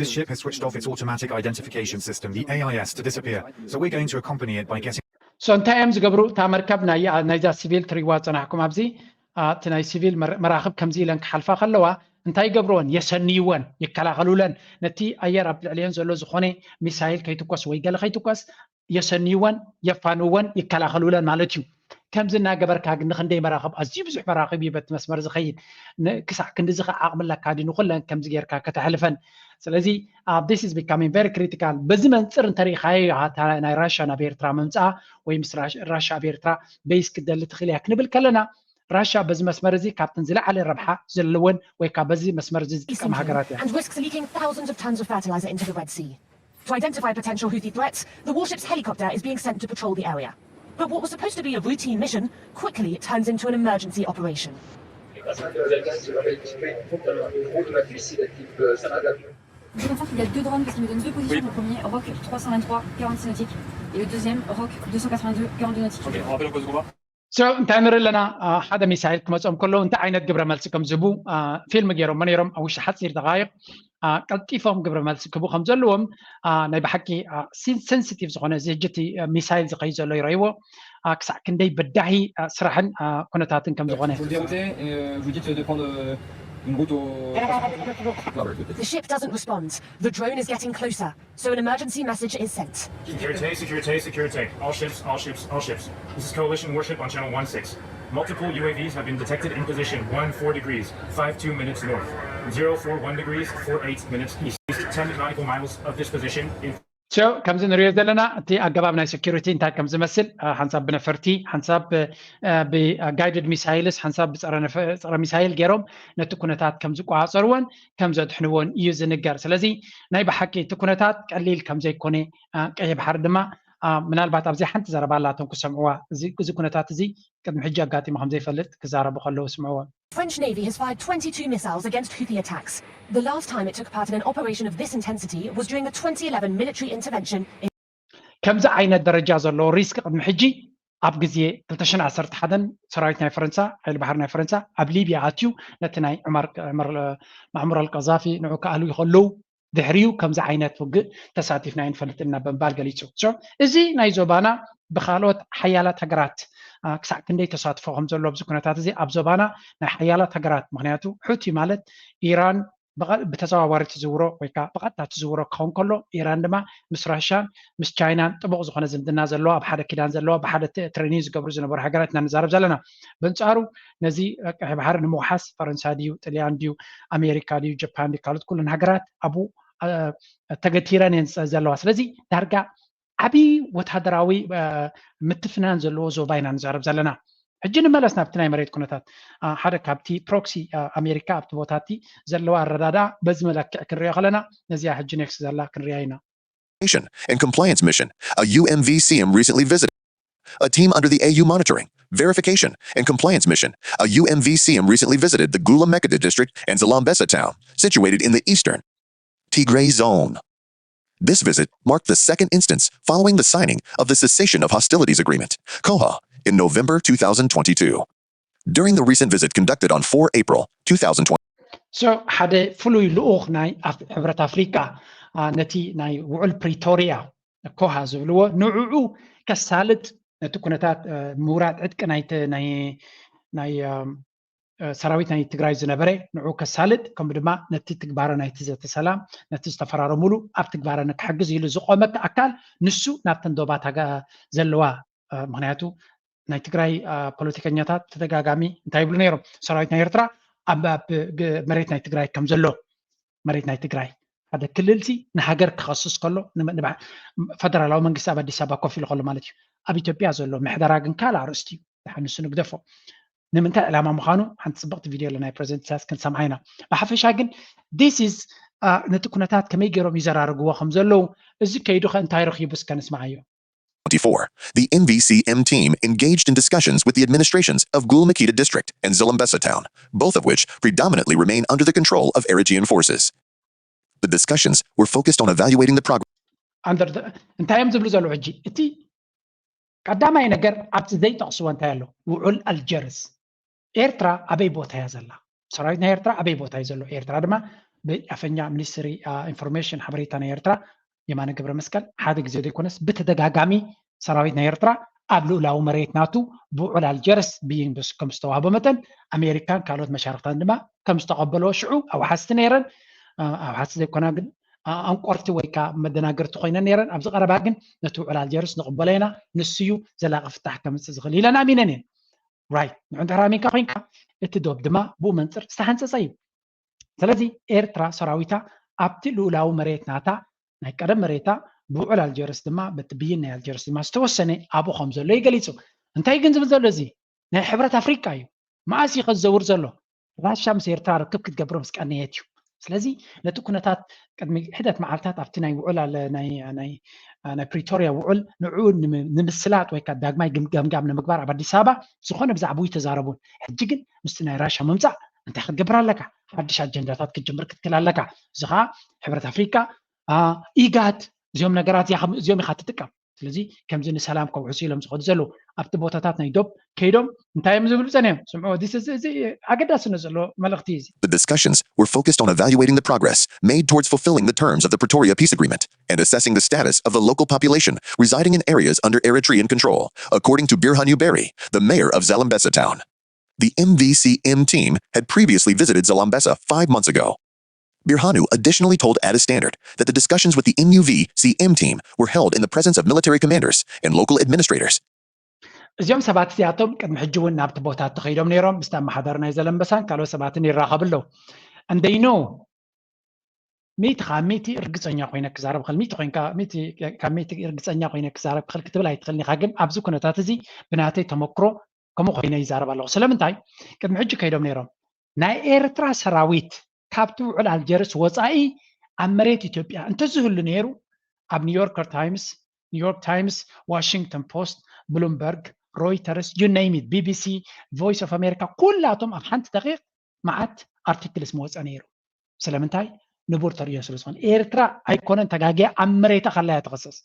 This ship has switched off its automatic identification system, the A I S, to disappear, so we're going to accompany it by getting So እንታይ እዮም ዝገብሩ? እታ መርከብ ናይ ናይዛ ሲቪል ትሪዋ ፀናሕኩም ኣብዚ እቲ ናይ ሲቪል መራኽብ ከምዚ ኢለን ክሓልፋ ከለዋ እንታይ ይገብርወን? የሰንይወን፣ ይከላኸሉለን። ነቲ ኣየር ኣብ ልዕሊአን ዘሎ ዝኾነ ሚሳይል ከይትኮስ ወይ ገለ ከይትኮስ የሰንይወን፣ የፋንወን፣ ይከላኸሉለን ማለት እዩ። ከምዚ እናገበርካ ግን ንክንደይ መራኽብ፣ ኣዝዩ ብዙሕ መራኽብ እዩ በቲ መስመር ዝኸይድ። ክሳዕ ክንድዚ ከዓ ዓቕሚ ኣለካ ድዩ ንኩለን ከምዚ ጌርካ ከተሕልፈን? ስለዚ this is becoming very critical። በዚ መንፅር እንተሪኢኻዮ ናይ ራሽያ ናብ ኤርትራ ምምፅኣ ወይ ምስ ራሽያ ኣብ ኤርትራ ቤይስ ክትደሊ ትኽእል እያ ክንብል ከለና ራሽያ በዚ መስመር እዚ ካብተን ዝለዓለ ረብሓ ዘለወን ወይ ከዓ በዚ መስመር እዚ ዝጥቀማ ሃገራት እያ። And risks leaking thousands of tons of fertilizer into the Red Sea. To identify potential Houthi threats, the warship's helicopter is being sent to patrol the area. But what was supposed to be a routine mission quickly turns into an emergency operation. Je constate qu'il y a deux drones parce qu'il me donne deux positions. Le premier, Rock trois cent vingt-trois, quarante-six nautiques. Et le deuxième, Rock deux cent quatre-vingt-deux, quarante-deux nautiques. So እንታይ ንርኢ ኣለና? ሓደ ሚሳይል ክመፅኦም ከለዉ እንታይ ዓይነት ግብረ መልሲ ከም ዝህቡ ፊልም ገይሮሞ ነይሮም ኣብ ውሽጢ ሓፂር ደቃይቕ። ቀልጢፎም ግብረ መልሲ ክህቡ ከም ዘለዎም ናይ ብሓቂ ሴንሲቲቭ ዝኾነ እዚ ሕጂ እቲ ሚሳይል ዝኸይድ ዘሎ ይረእይዎ። ክሳዕ ክንደይ በዳሂ ስራሕን ኩነታትን ከም ዝኾነ። Vous le déroutez, euh, vous dites de prendre euh, une route au. The ship doesn't respond. The drone is getting closer, so an emergency message is sent. Security, security, security. All ships, all ships, all ships. This is Coalition warship on channel one six. Multiple U A Vs have been detected in position one four degrees, five two minutes north, zero four one degrees, four eight minutes east. Ten nautical miles of this position in ሶ ከምዚ ንሪኦ ዘለና እቲ ኣገባብ ናይ ሴኪሪቲ እንታይ ከም ዝመስል ሓንሳብ ብነፈርቲ ሓንሳብ ብጋይድድ ሚሳይልስ ሓንሳብ ብፀረ ሚሳይል ገይሮም ነቲ ኩነታት ከም ዝቆፃፀርዎን ከም ዘድሕንዎን እዩ ዝንገር። ስለዚ ናይ ብሓቂ እቲ ኩነታት ቀሊል ከም ዘይኮነ ቀይሕ ባሕሪ ድማ ምናልባት ኣብዚ ሓንቲ ዘረባ ኣላቶም ክሰምዕዋ እዚ ኩነታት እዚ ቅድሚ ሕጂ ኣጋጢሙ ከም ዘይፈልጥ ክዛረቡ ከለዉ ስምዕዎም። French Navy has fired twenty-two missiles against Houthi attacks. The last time it took part in an operation of this intensity was during a twenty eleven military intervention in ከምዚ ዓይነት ደረጃ ዘለዎ ሪስክ ቅድሚ ሕጂ ኣብ ግዜ ክልተ ሽሕን ዓሰርተ ሓደን ሰራዊት ናይ ፈረንሳ ሓይሊ ባሕሪ ናይ ፈረንሳ ኣብ ሊብያ ኣትዩ ነቲ ናይ ዑመር ማዕሙር ኣልቀዛፊ ንዑ ክኣልዉ ከለዉ ድሕሪኡ ከምዚ ዓይነት ውግእ ተሳቲፍና ኣይንፈልጥን ኢና ብምባል ገሊጹ። እዚ ናይ ዞባና ብካልኦት ሓያላት ሃገራት ክሳዕ ክንደይ ተሳትፎ ከም ዘሎ ኣብዚ ኩነታት እዚ ኣብ ዞባና ናይ ሓያላት ሃገራት ምክንያቱ ሑቲ ማለት ኢራን ብተዘዋዋሪ ትዝውሮ ወይ ከዓ ብቐጥታ ትዝውሮ ክኸውን ከሎ ኢራን ድማ ምስ ራሻን ምስ ቻይናን ጥቡቕ ዝኾነ ዝምድና ዘለዋ ኣብ ሓደ ኪዳን ዘለዋ ብሓደ ትሬኒን ዝገብሩ ዝነበሩ ሃገራት ኢና ንዛረብ ዘለና። በንፃሩ ነዚ ቀይሕ ባሕሪ ንምውሓስ ፈረንሳ ድዩ ጥልያን ድዩ ኣሜሪካ ድዩ ጃፓን ድዩ ካልኦት ኩለን ሃገራት ኣብኡ ተገቲረን እየን ዘለዋ። ስለዚ ዳርጋ ዓብዪ ወታደራዊ ምትፍናን ዘለዎ ዞባ ኢና ንዛረብ ዘለና። ሕጂ ንመለስ ናብቲ ናይ መሬት ኩነታት ሓደ ካብቲ ፕሮክሲ ኣሜሪካ ኣብቲ ቦታቲ ዘለዋ ኣረዳዳ በዚ መለክዕ ክንሪኦ ከለና ነዚኣ ሕጂ ኔክስት ዘላ ክንሪኣ ኢና። and Compliance Mission, a U M V C M recently visited. A team under the A U Monitoring, Verification, and Compliance Mission, a U M V C M recently visited the Gula Mekada district and Zalambesa town, situated in the eastern Tigray zone. This visit marked the second instance following the signing of the Cessation of Hostilities Agreement, COHA, in November two thousand twenty-two. During the recent visit conducted on four April two thousand twenty, So ሓደ ፍሉይ ልኡኽ ናይ ኣፍ- ሕብረት ኣፍሪቃ አ፣ ነቲ ናይ ውዕል ፕሪቶሪያ ኮሃ ዝብልዎ ንዕዑ ከሳልጥ ነቲ ኩነታት አ፣ ምውራድ ዕጥቂ ናይቲ ናይ ናይ አ፣ አ፣ ሰራዊት ናይ ትግራይ ዝነበረ ንዕኡ ከሳልጥ ከምኡ ድማ ነቲ ትግባረ ናይቲ ዘተ ሰላም ነቲ ዝተፈራረሙሉ ኣብ ትግባረ ንክሕግዝ ኢሉ ዝቆመ ኣካል ንሱ ናብተን ዶባት ሃገ- ዘለዋ አ፣ ምክንያቱ ናይ ትግራይ አ፣ ፖለቲከኛታት ተደጋጋሚ እንታይ ይብሉ ነይሮም ሰራዊት ናይ ኤርትራ ኣብ ኣብ ግ- መሬት ናይ ትግራይ ከም ዘሎ መሬት ናይ ትግራይ ሓደ ክልል ሲ ንሃገር ክኸስስ ከሎ ንመ- ንባ- ፈደራላዊ መንግስቲ ኣብ ኣዲስ ኣበባ ኮፍ ኢሉ ከሎ ማለት እዩ። ኣብ ኢትዮጵያ ዘሎ ምሕደራ ግን ካልእ ኣርእስቲ እዩ። ድሓን ንሱ ንግደፎ። ንምንታይ ዕላማ ምዃኑ ሓንቲ ፅብቕቲ ቪድዮ ኣለ ናይ ፕረዚደንት ኢሳያስ ክንሰምዓ ኢና። ብሓፈሻ ግን this is ነቲ ኩነታት ከመይ ገይሮም ይዘራርግዎ ከም ዘለዉ እዚ ከይዱ ከ እንታይ ረኺቡ እስከ ንስምዓዮ። twenty-four, the N V C M team engaged in discussions with the administrations of Gul Makita District and Zilambesa Town, both of which predominantly remain under the control of Eritrean forces. The discussions were focused on evaluating the progress. ኣንደር እንታይ እዮም ዝብሉ ዘለዉ ሕጂ እቲ ቀዳማይ ነገር ኣብቲ ዘይጠቕስዎ እንታይ ኣሎ ውዑል ኣልጀርስ ኤርትራ ኣበይ ቦታ እያ ዘላ ሰራዊት ናይ ኤርትራ ኣበይ ቦታ እዩ ዘሎ ኤርትራ ድማ ብኣፈኛ ሚኒስትሪ ኢንፎርሜሽን ሓበሬታ ናይ ኤርትራ የማነ ገብረ መስቀል ሓደ ግዜ ዘይኮነስ ብተደጋጋሚ ሰራዊት ናይ ኤርትራ ኣብ ልኡላዊ መሬት ናቱ ብውዕል ኣልጀርስ ብይን ከም ዝተዋህቦ መጠን ኣሜሪካን ካልኦት መሻርክታን ድማ ከም ዝተቐበልዎ ሽዑ ኣውሓስቲ ነይረን ኣውሓስቲ ዘይኮና ግን ኣንቆርቲ ወይ ከዓ መደናገርቲ ኮይነን ነይረን ኣብዚ ቀረባ ግን ነቲ ውዕል ኣልጀርስ ንቕበሎ ኢና ንስዩ ዘላቂ ፍታሕ ከምፅእ ዝኽእል ኢለን ኣሚነን እየን ራይት ንዑ እንድሕር ኣሚንካ ኮይንካ እቲ ዶብ ድማ ብኡ መንፅር ዝተሓንፀፀ እዩ ስለዚ ኤርትራ ሰራዊታ ኣብቲ ልኡላዊ መሬት ናታ ናይ ቀደም መሬታ ብውዕል ኣልጀርስ ድማ በቲ ብይን ናይ ኣልጀርስ ድማ ዝተወሰነ ኣብኡ ከም ዘሎ እዩ ገሊፁ እንታይ ግን ዝብል ዘሎ እዚ ናይ ሕብረት ኣፍሪቃ እዩ መኣስ እዩ ከዝዘውር ዘሎ ራሻ ምስ ኤርትራ ርክብ ክትገብር ምስ ቀነየት እዩ ስለዚ ነቲ ኩነታት ቅድሚ ሕደት መዓልታት ኣብቲ ናይ ውዕል ናይ ፕሪቶሪያ ውዕል ንዕኡ ንምስላጥ ወይ ዳግማይ ገምጋም ንምግባር ኣብ ኣዲስ ኣበባ ዝኾነ ብዛዕባኡ ተዛረቡን ሕጂ ግን ምስቲ ናይ ራሻ ምምፃእ እንታይ ክትገብር ኣለካ ሓድሽ ኣጀንዳታት ክትጅምር ክትክል ኣለካ እዚ ከዓ ሕብረት ኣፍሪቃ ኢጋድ እዚኦም ነገራት እዚኦም ኢካ ትጥቀም ስለዚ ከምዚ ንሰላም ከውሕሱ ኢሎም ዝኸዱ ዘለዉ ኣብቲ ቦታታት ናይ ዶብ ከይዶም እንታይ እዮም ዝብሉ ጸኒሖም? ስምዑ፣ እዚ ኣገዳስነት ዘለዎ መልእኽቲ እዩ። The discussions were focused on evaluating the progress made towards fulfilling the terms of the Pretoria Peace Agreement and assessing the status of the local population residing in areas under Eritrean control, according to Birhanu Berry, the mayor of Zalambesa town. The M V C M team had previously visited Zalambesa five months ago. Birhanu additionally told Addis Standard that the discussions with the M U V C M team were held in the presence of military commanders and local administrators. እዚኦም ሰባት እዚኣቶም ቅድሚ ሕጂ እውን ናብቲ ቦታ ተኸይዶም ነይሮም፣ ምስቲ ኣመሓዳሪ ናይ ዘለምበሳን ካልኦት ሰባትን ይራኸቡ ኣለዉ። And they know፣ ሚእቲ ካብ ሚእቲ ርግፀኛ ኮይነ ክዛረብ ክእል፣ ሚእቲ ኮይንካ፣ ሚእቲ ካብ ሚእቲ ርግፀኛ ኮይነ ክዛረብ ክእል ክትብል ኣይትኽእልን ኢኻ። ግን ኣብዚ ኩነታት እዚ ብናተይ ተመክሮ ከምኡ ኮይነ ይዛረብ ኣለኹ። ስለምንታይ? ቅድሚ ሕጂ ከይዶም ነይሮም። ናይ ኤርትራ ሰራዊት ካብቲ ውዕል ኣልጀርስ ወፃኢ ኣብ መሬት ኢትዮጵያ እንተዝህሉ ነይሩ፣ ኣብ ኒውዮርከር ታይምስ፣ ኒውዮርክ ታይምስ፣ ዋሽንግተን ፖስት፣ ብሉምበርግ፣ ሮይተርስ፣ you name it፣ ቢ ቢ ሲ፣ ቮይስ ኦፍ ኣሜሪካ፣ ኩላቶም ኣብ ሓንቲ ደቂቕ መዓት ኣርቲክልስ ምወፀ ነይሩ። ስለምንታይ? ንቡር ተርእዮ ስለ ዝኾነ። ኤርትራ ኣይኮነን ተጋግያ፣ ኣብ መሬታ ከላ እያ ትኸሰስ።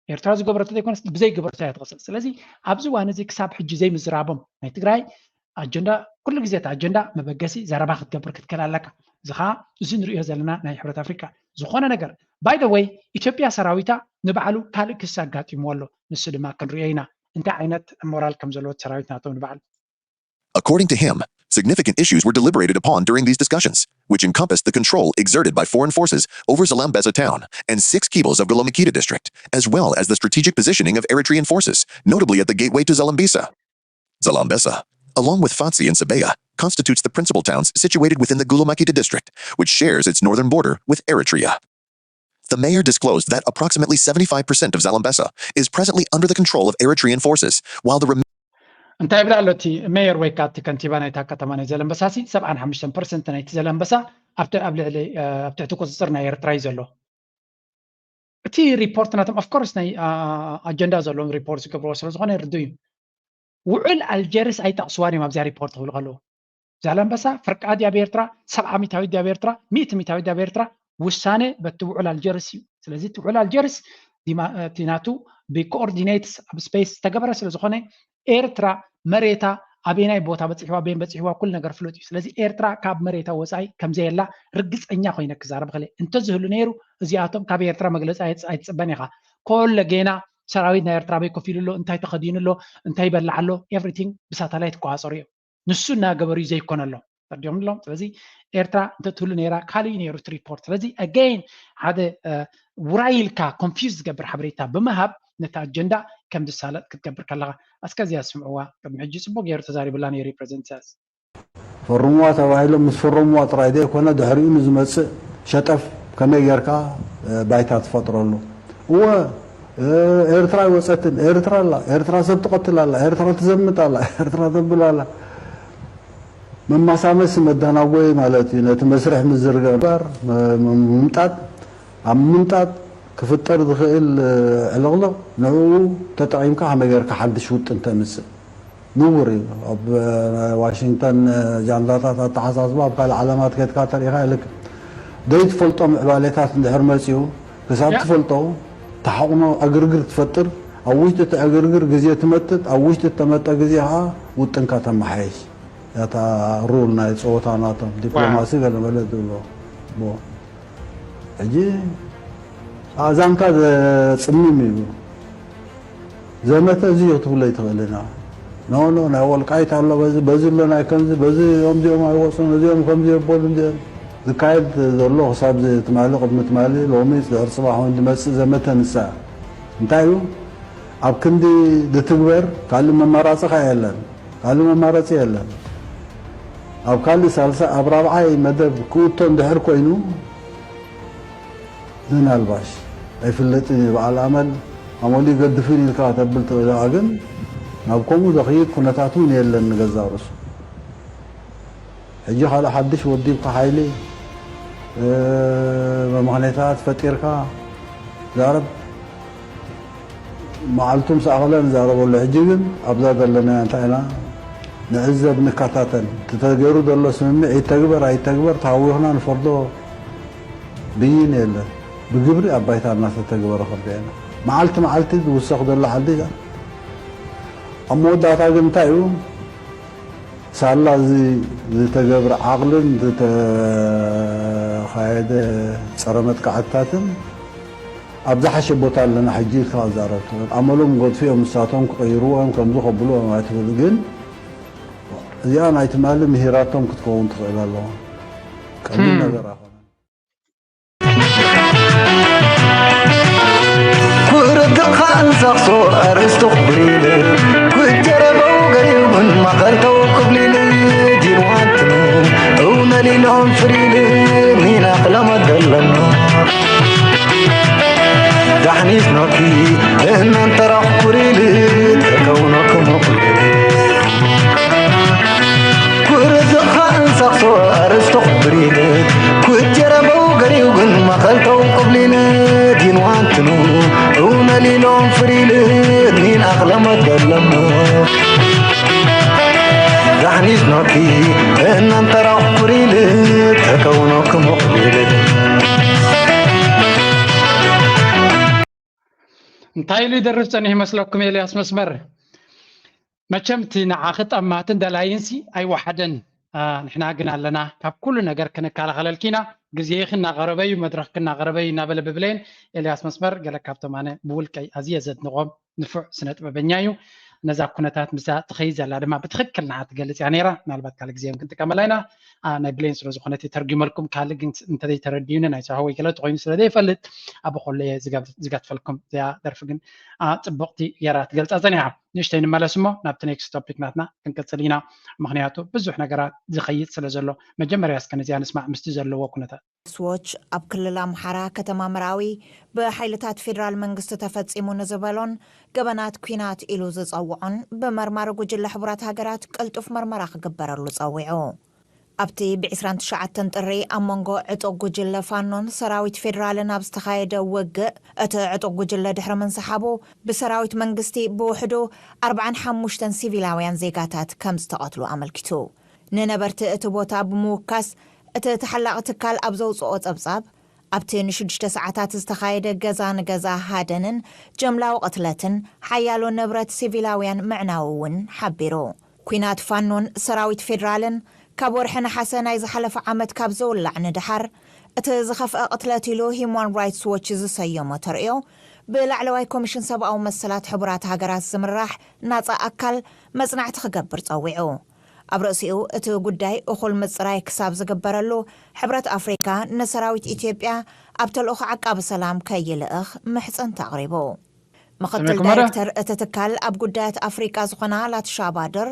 ኤርትራ ዝገበረቶ ዘይኮነስ ብዘይገበረቶ እያ ትኸሰስ። ስለዚ ኣብዚ እዋን እዚ ክሳብ ሕጂ ዘይምዝራቦም ናይ ትግራይ ኣጀንዳ፣ ኩሉ ግዜ እቲ ኣጀንዳ መበገሲ ዘረባ ክትገብር ክትክእል ኣለካ። እዚ ከዓ እዚ ንሪኦ ዘለና ናይ ሕብረት ኣፍሪካ ዝኾነ ነገር። By the way፣ ኢትዮጵያ ሰራዊታ ንባዕሉ ካልእ ክሲ ኣጋጢምዎ ኣሎ። ንሱ ድማ ክንሪኦ ኢና እንታይ ዓይነት ሞራል ከም ዘለዎ ሰራዊት ናቶም ንባዕሉ። According to him, significant issues were deliberated upon during these discussions, which encompassed the control exerted by foreign forces over Zalambesa town and six kibbles of Golomikita district, as well as the strategic positioning of Eritrean forces, notably at the gateway to Zalambesa. Zalambesa, along with Fatsi and Sabeya, constitutes the principal towns situated within the Gulomikita district, which shares its northern border with Eritrea. The mayor disclosed that approximately seventy-five percent of Zalambesa is presently under the control of Eritrean forces, while the rem- እንታይ ይብል ኣሎ እቲ ሜየር ወይ ከዓ እቲ ከንቲባ ናይታ ከተማ ናይ ዘለምበሳ ሲ ሰብዓን ሓሙሽተን ፐርሰንት ናይቲ ዘለምበሳ ኣብቲ ኣብ ልዕሊ ኣብ ትሕቲ ቁፅፅር ናይ ኤርትራ እዩ ዘሎ። እቲ ሪፖርት ናቶም ኦፍኮርስ ናይ ኣጀንዳ ዘለዎም ሪፖርት ዝገብርዎ ስለ ዝኾነ ርዱ እዩ። ውዕል ኣልጀርስ ኣይጠቕስዋን እዮም ኣብዚኣ ሪፖርት ክብሉ ከለዉ። ዛላምበሳ ፍርቂ ድያ ኣብ ኤርትራ፣ ሰብዓ ሚታዊት ድያ ኣብ ኤርትራ፣ ሚእቲ ሚታዊት ድያ ኣብ ኤርትራ፣ ውሳነ በቲ ውዕል ኣልጀርስ እዩ። ስለዚ እቲ ውዕል ኣልጀርስ እቲ ናቱ ብኮኦርዲኔትስ ኣብ ስፔስ ዝተገበረ ስለ ዝኾነ ኤርትራ መሬታ ኣበየናይ ቦታ በፂሕዋ፣ በየን በፂሕዋ ኩሉ ነገር ፍሉጥ እዩ። ስለዚ ኤርትራ ካብ መሬታ ወፃኢ ከምዘየላ ርግፀኛ ኮይነ ክዛረብ ክእል። እንተዝህሉ ነይሩ እዚኣቶም ካብ ኤርትራ መግለፂ ኣይትፅበን ኢኻ። ኮለ ጌና ሰራዊት ናይ ኤርትራ ኣበይ ኮፍ ኢሉ ኣሎ፣ እንታይ ተኸዲኑ ኣሎ፣ እንታይ ይበልዕ ኣሎ፣ ኤቭሪቲንግ ብሳተላይት ይቆፃፀሩ እዮም። ንሱ እናገበሩ እዩ ዘይኮነሎም። ተረዲኦም ኣለዎም። ስለዚ ኤርትራ እንተትህሉ ነይራ ካልእ እዩ ነይሩ እቲ ሪፖርት። ስለዚ ኣገይን ሓደ ውራይ ኢልካ ኮንፊውዝ ዝገብር ሓበሬታ ብምሃብ ነቲ ኣጀንዳ ከም ዝሳለጥ ክትገብር ከለኻ። እስከ እዚኣ ስምዕዋ። ቅድሚ ሕጂ ፅቡቅ ገይሩ ተዛሪብላ ነይሩ ፕረዚደንት ኢሳያስ። ፈርምዋ ተባሂሎም ምስ ፈረምዋ ጥራይ ዘይኮነ ድሕሪኡ ንዝመፅእ ሸጠፍ ከመይ ጌርካ ባይታ ትፈጥረሉ። እወ ኤርትራ ኣይወፀትን፣ ኤርትራ ኣላ፣ ኤርትራ ሰብ ትቐትል ኣላ፣ ኤርትራ ትዘምት ኣላ፣ ኤርትራ ተብል ኣላ። መማሳመሲ መዳናጎይ ማለት እዩ። ነቲ መስርሕ ምዝርጋር ምምጣጥ ኣብ ምምጣጥ ክፍጠር ዝኽእል ዕልቕልቕ ንዕኡ ተጠቒምካ ከመይ ጌርካ ሓድሽ ውጥን ተምጽእ ንቡር እዩ። ኣብ ናይ ዋሽንግተን ጃንዳታት ኣተሓሳስባ ኣብ ካልእ ዓለማት ከድካ ተሪኢኻ የልክም። ዘይትፈልጦ ምዕባሌታት እንድሕር መጺኡ ክሳብ ትፈልጦ ተሓቕኖ ዕግርግር ትፈጥር። ኣብ ውሽጢ እቲ ዕግርግር ግዜ ትመጥጥ። ኣብ ውሽጢ እተመጠ ግዜ ኸዓ ውጥንካ ተመሓየሽ። እታ ሩል ናይ ፀወታ ናቶም ዲፕሎማሲ ገለ መለ ዝብሎ ሕጂ ኣእዛንካ ዘፅምም እዩ። ዘመተ እዚ እዩ ክትብሎ ይትኽእል ኢና። ኖ ኖ ናይ ወልቃይት ኣሎ በዚ በዚ ኣሎ ናይ ከምዚ በዚ እዚኦም እዚኦም ኣይወፁን እዚኦም ከምዚ የበሉ እዚኦም ዝካየድ ዘሎ ክሳብ ትማሊ ቅድሚ ትማሊ ሎሚ ድሕሪ ፅባሕ እውን ዝመፅእ ዘመተ ንሳ እንታይ እዩ ኣብ ክንዲ ዝትግበር ካልእ መማራፂ ከ የለን። ካልእ መማረፂ የለን። ኣብ ካልእ ሳልሳይ ኣብ ራብዓይ መደብ ክእቶ እንድሕር ኮይኑ ምናልባሽ ኣይፍለጥን እዩ በዓል ኣመል ኣመሉ ይገድፍን ኢልካ ተብል ትኽእል ኢኻ ግን ናብ ከምኡ ዘኽይድ ኩነታት እውን የለን ንገዛእ ርእሱ። ሕጂ ካልእ ሓድሽ ወዲብካ ሓይሊ መምኽኔታት ፈጢርካ ዛረብ መዓልቱ ምስ ኣኸለ ንዛረበሉ። ሕጂ ግን ኣብዛ ዘለና እንታይ ኢና ንዕዘብ ንከታተል። እቲ ተገይሩ ዘሎ ስምምዕ ይተግበር ኣይተግበር ተሃዊኽና ንፈርዶ ብይን የለን። ብግብሪ ኣብ ባይታ እናተተግበረ ክንሪኦ ኢና። መዓልቲ መዓልቲ ዝውሰኽ ዘሎ ዓዲ እያ። ኣብ መወዳእታ ግን እንታይ እዩ? ሳላ እዚ ዝተገብረ ዓቕልን ዝተኻየደ ጸረ መጥቃዕትታትን ኣብ ዝሓሸ ቦታ ኣለና ሕጂ ኢልካ ክዛረብ ትኽእል። ኣመሎም ገድፍዮም ንሳቶም ክቕይርዎ እዮም ከምዚ ከብልዎ እዮም ኣይትብል። ግን እዚኣ ናይ ትማሊ ምሂራቶም ክትከውን ትኽእል ኣለዋ። ቀሊል ነገር ኣይኮነን። ኩርድኻ እንሳኽሶ ኣርእስቱ ክብሪል ኩጀረበው ገሪውን ማኸልተው ክብሊል ዲንዋንትኑ እውነሊሎም ፍሪል ኒና ክለመደለኖ ዳሕኒት ኖኪ እናንተራኽ ኩሪል ተከውኖ ክሙቕሊል ኩርድኻ እንሳኽሶ ኣርእስቱ ክብሪል ኩጀረበው ገሪው ግን ማኸልተው ቅብሊል ዲንዋንትኑ እውነሊሎም ፍሪል ኒን ኣኽለመት ደለሙ ዳሕኒት ኖኪ እናንተራኽ ኩሪል ተከውኖ ክሙቕሊል እንታይ ኢሉ ይደርፍ ጸኒሑ ይመስለኩም? ኤልያስ መስመር፣ መቸም እቲ ንዓኺ ጠማትን ደላይንሲ ኣይወሓደን። ንሕና ግን ኣለና፣ ካብ ኩሉ ነገር ክንከላኸለልኪ ኢና። ግዜኺ እናቐረበ እዩ፣ መድረኽኪ እናቐረበ እዩ እናበለ ብብሌን ኤልያስ መስመር ገለ ካብቶም ኣነ ብውልቀይ ኣዝየ ዘድንቖም ንፉዕ ስነ ጥበበኛ እዩ። ነዛ ኩነታት ምስዛ ትኸይድ ዘላ ድማ ብትኽክል ንዓ ትገልጽ እያ ነይራ። ምናልባት ካልእ ግዜ እውን ክንጥቀመላ ኢና። ናይ ብሌን ስለ ዝኾነት ተርጉመልኩም ካልእ ግን እንተዘይተረድዩኒ ናይ ሳሆ ወይ ገለ ተኾይኑ ስለ ዘይፈልጥ ኣብ ኮለየ ዝገትፈልኩም እዚኣ ደርፊ ግን ጽብቕቲ ገይራ ትገልጻ ጸኒሓ። ንእሽተይ ንመለስ እሞ ናብቲ next topic ናትና ክንቅጽል ኢና። ምኽንያቱ ብዙሕ ነገራት ዝኸይድ ስለ ዘሎ መጀመርያ እስከ ነዚኣ ንስማዕ ምስቲ ዘለዎ ኩነታት። ሪትስ ዎች ኣብ ክልል ኣምሓራ ከተማ መራዊ ብሓይልታት ፌዴራል መንግስቲ ተፈፂሙ ንዝበሎን ገበናት ኲናት ኢሉ ዝፀውዖን ብመርማሪ ጉጅለ ሕቡራት ሃገራት ቅልጡፍ መርመራ ክግበረሉ ፀዊዑ። ኣብቲ ብ ዕስራን ትሽዓተን ጥሪ ኣብ መንጎ ዕጡቕ ጉጅለ ፋኖን ሰራዊት ፌዴራልን ኣብ ዝተኻየደ ውግእ እቲ ዕጡቕ ጉጅለ ድሕሪ ምንስሓቡ ብሰራዊት መንግስቲ ብውሕዱ ኣርብዓን ሓሙሽተን ሲቪላውያን ዜጋታት ከም ዝተቐትሉ ኣመልኪቱ። ንነበርቲ እቲ ቦታ ብምውካስ እቲ ተሓላቒ ትካል ኣብ ዘውፅኦ ፀብፃብ፣ ኣብቲ ንሽዱሽተ ሰዓታት ዝተኻየደ ገዛ ንገዛ ሃደንን ጀምላዊ ቅትለትን ሓያሎ ንብረት ሲቪላውያን ምዕናዉ እውን ሓቢሩ። ኲናት ፋኖን ሰራዊት ፌዴራልን ካብ ወርሒ ነሓሰ ናይ ዝሓለፈ ዓመት ካብ ዝውላዕ ንደሓር እቲ ዝኸፍአ ቅትለት ኢሉ ሂዩማን ራይትስ ዎች ዝሰየሞ ተርእዮ ብላዕለዋይ ኮሚሽን ሰብኣዊ መሰላት ሕቡራት ሃገራት ዝምራሕ ናፃ ኣካል መፅናዕቲ ክገብር ፀዊዑ። ኣብ ርእሲኡ እቲ ጉዳይ እኹል ምፅራይ ክሳብ ዝግበረሉ ሕብረት ኣፍሪካ ንሰራዊት ኢትዮጵያ ኣብ ተልእኾ ዓቃቢ ሰላም ከይልእኽ ምሕፅንታ ኣቕሪቡ። ምኽትል ዳይሬክተር እቲ ትካል ኣብ ጉዳያት ኣፍሪቃ ዝኾና ላትሻ ባድር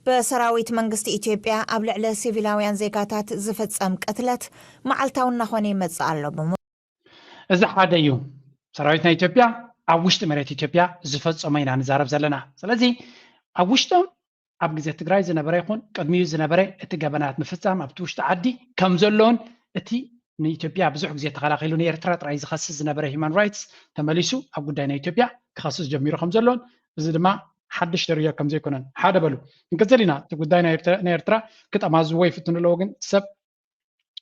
ብሰራዊት መንግስቲ ኢትዮጵያ ኣብ ልዕሊ ሲቪላውያን ዜጋታት ዝፍፀም ቅትለት መዓልታዊ እናኾነ ይመፅእ ኣሎ ብምባል። እዚ ሓደ እዩ። ሰራዊት ናይ ኢትዮጵያ ኣብ ውሽጢ መሬት ኢትዮጵያ ዝፈፀሞ ኢና ንዛረብ ዘለና። ስለዚ ኣብ ውሽጦም ኣብ ግዜ ትግራይ ዝነበረ ይኹን ቅድሚኡ ዝነበረ እቲ ገበናት ምፍፃም ኣብቲ ውሽጢ ዓዲ ከም ዘሎን እቲ ንኢትዮጵያ ብዙሕ ግዜ ተኸላኺሉ ንኤርትራ ጥራይ ዝኸስስ ዝነበረ ሂማን ራይትስ ተመሊሱ ኣብ ጉዳይ ናይ ኢትዮጵያ ክኸስስ ጀሚሩ ከም ዘሎን እዚ ድማ ሓድሽ ተርእዮ ከም ዘይኮነን ሓደ በሉ። ክንቅፅል ኢና። እቲ ጉዳይ ናይ ኤርትራ ክጠማዝዎ ይፍትኑ ኣለዎ፣ ግን ሰብ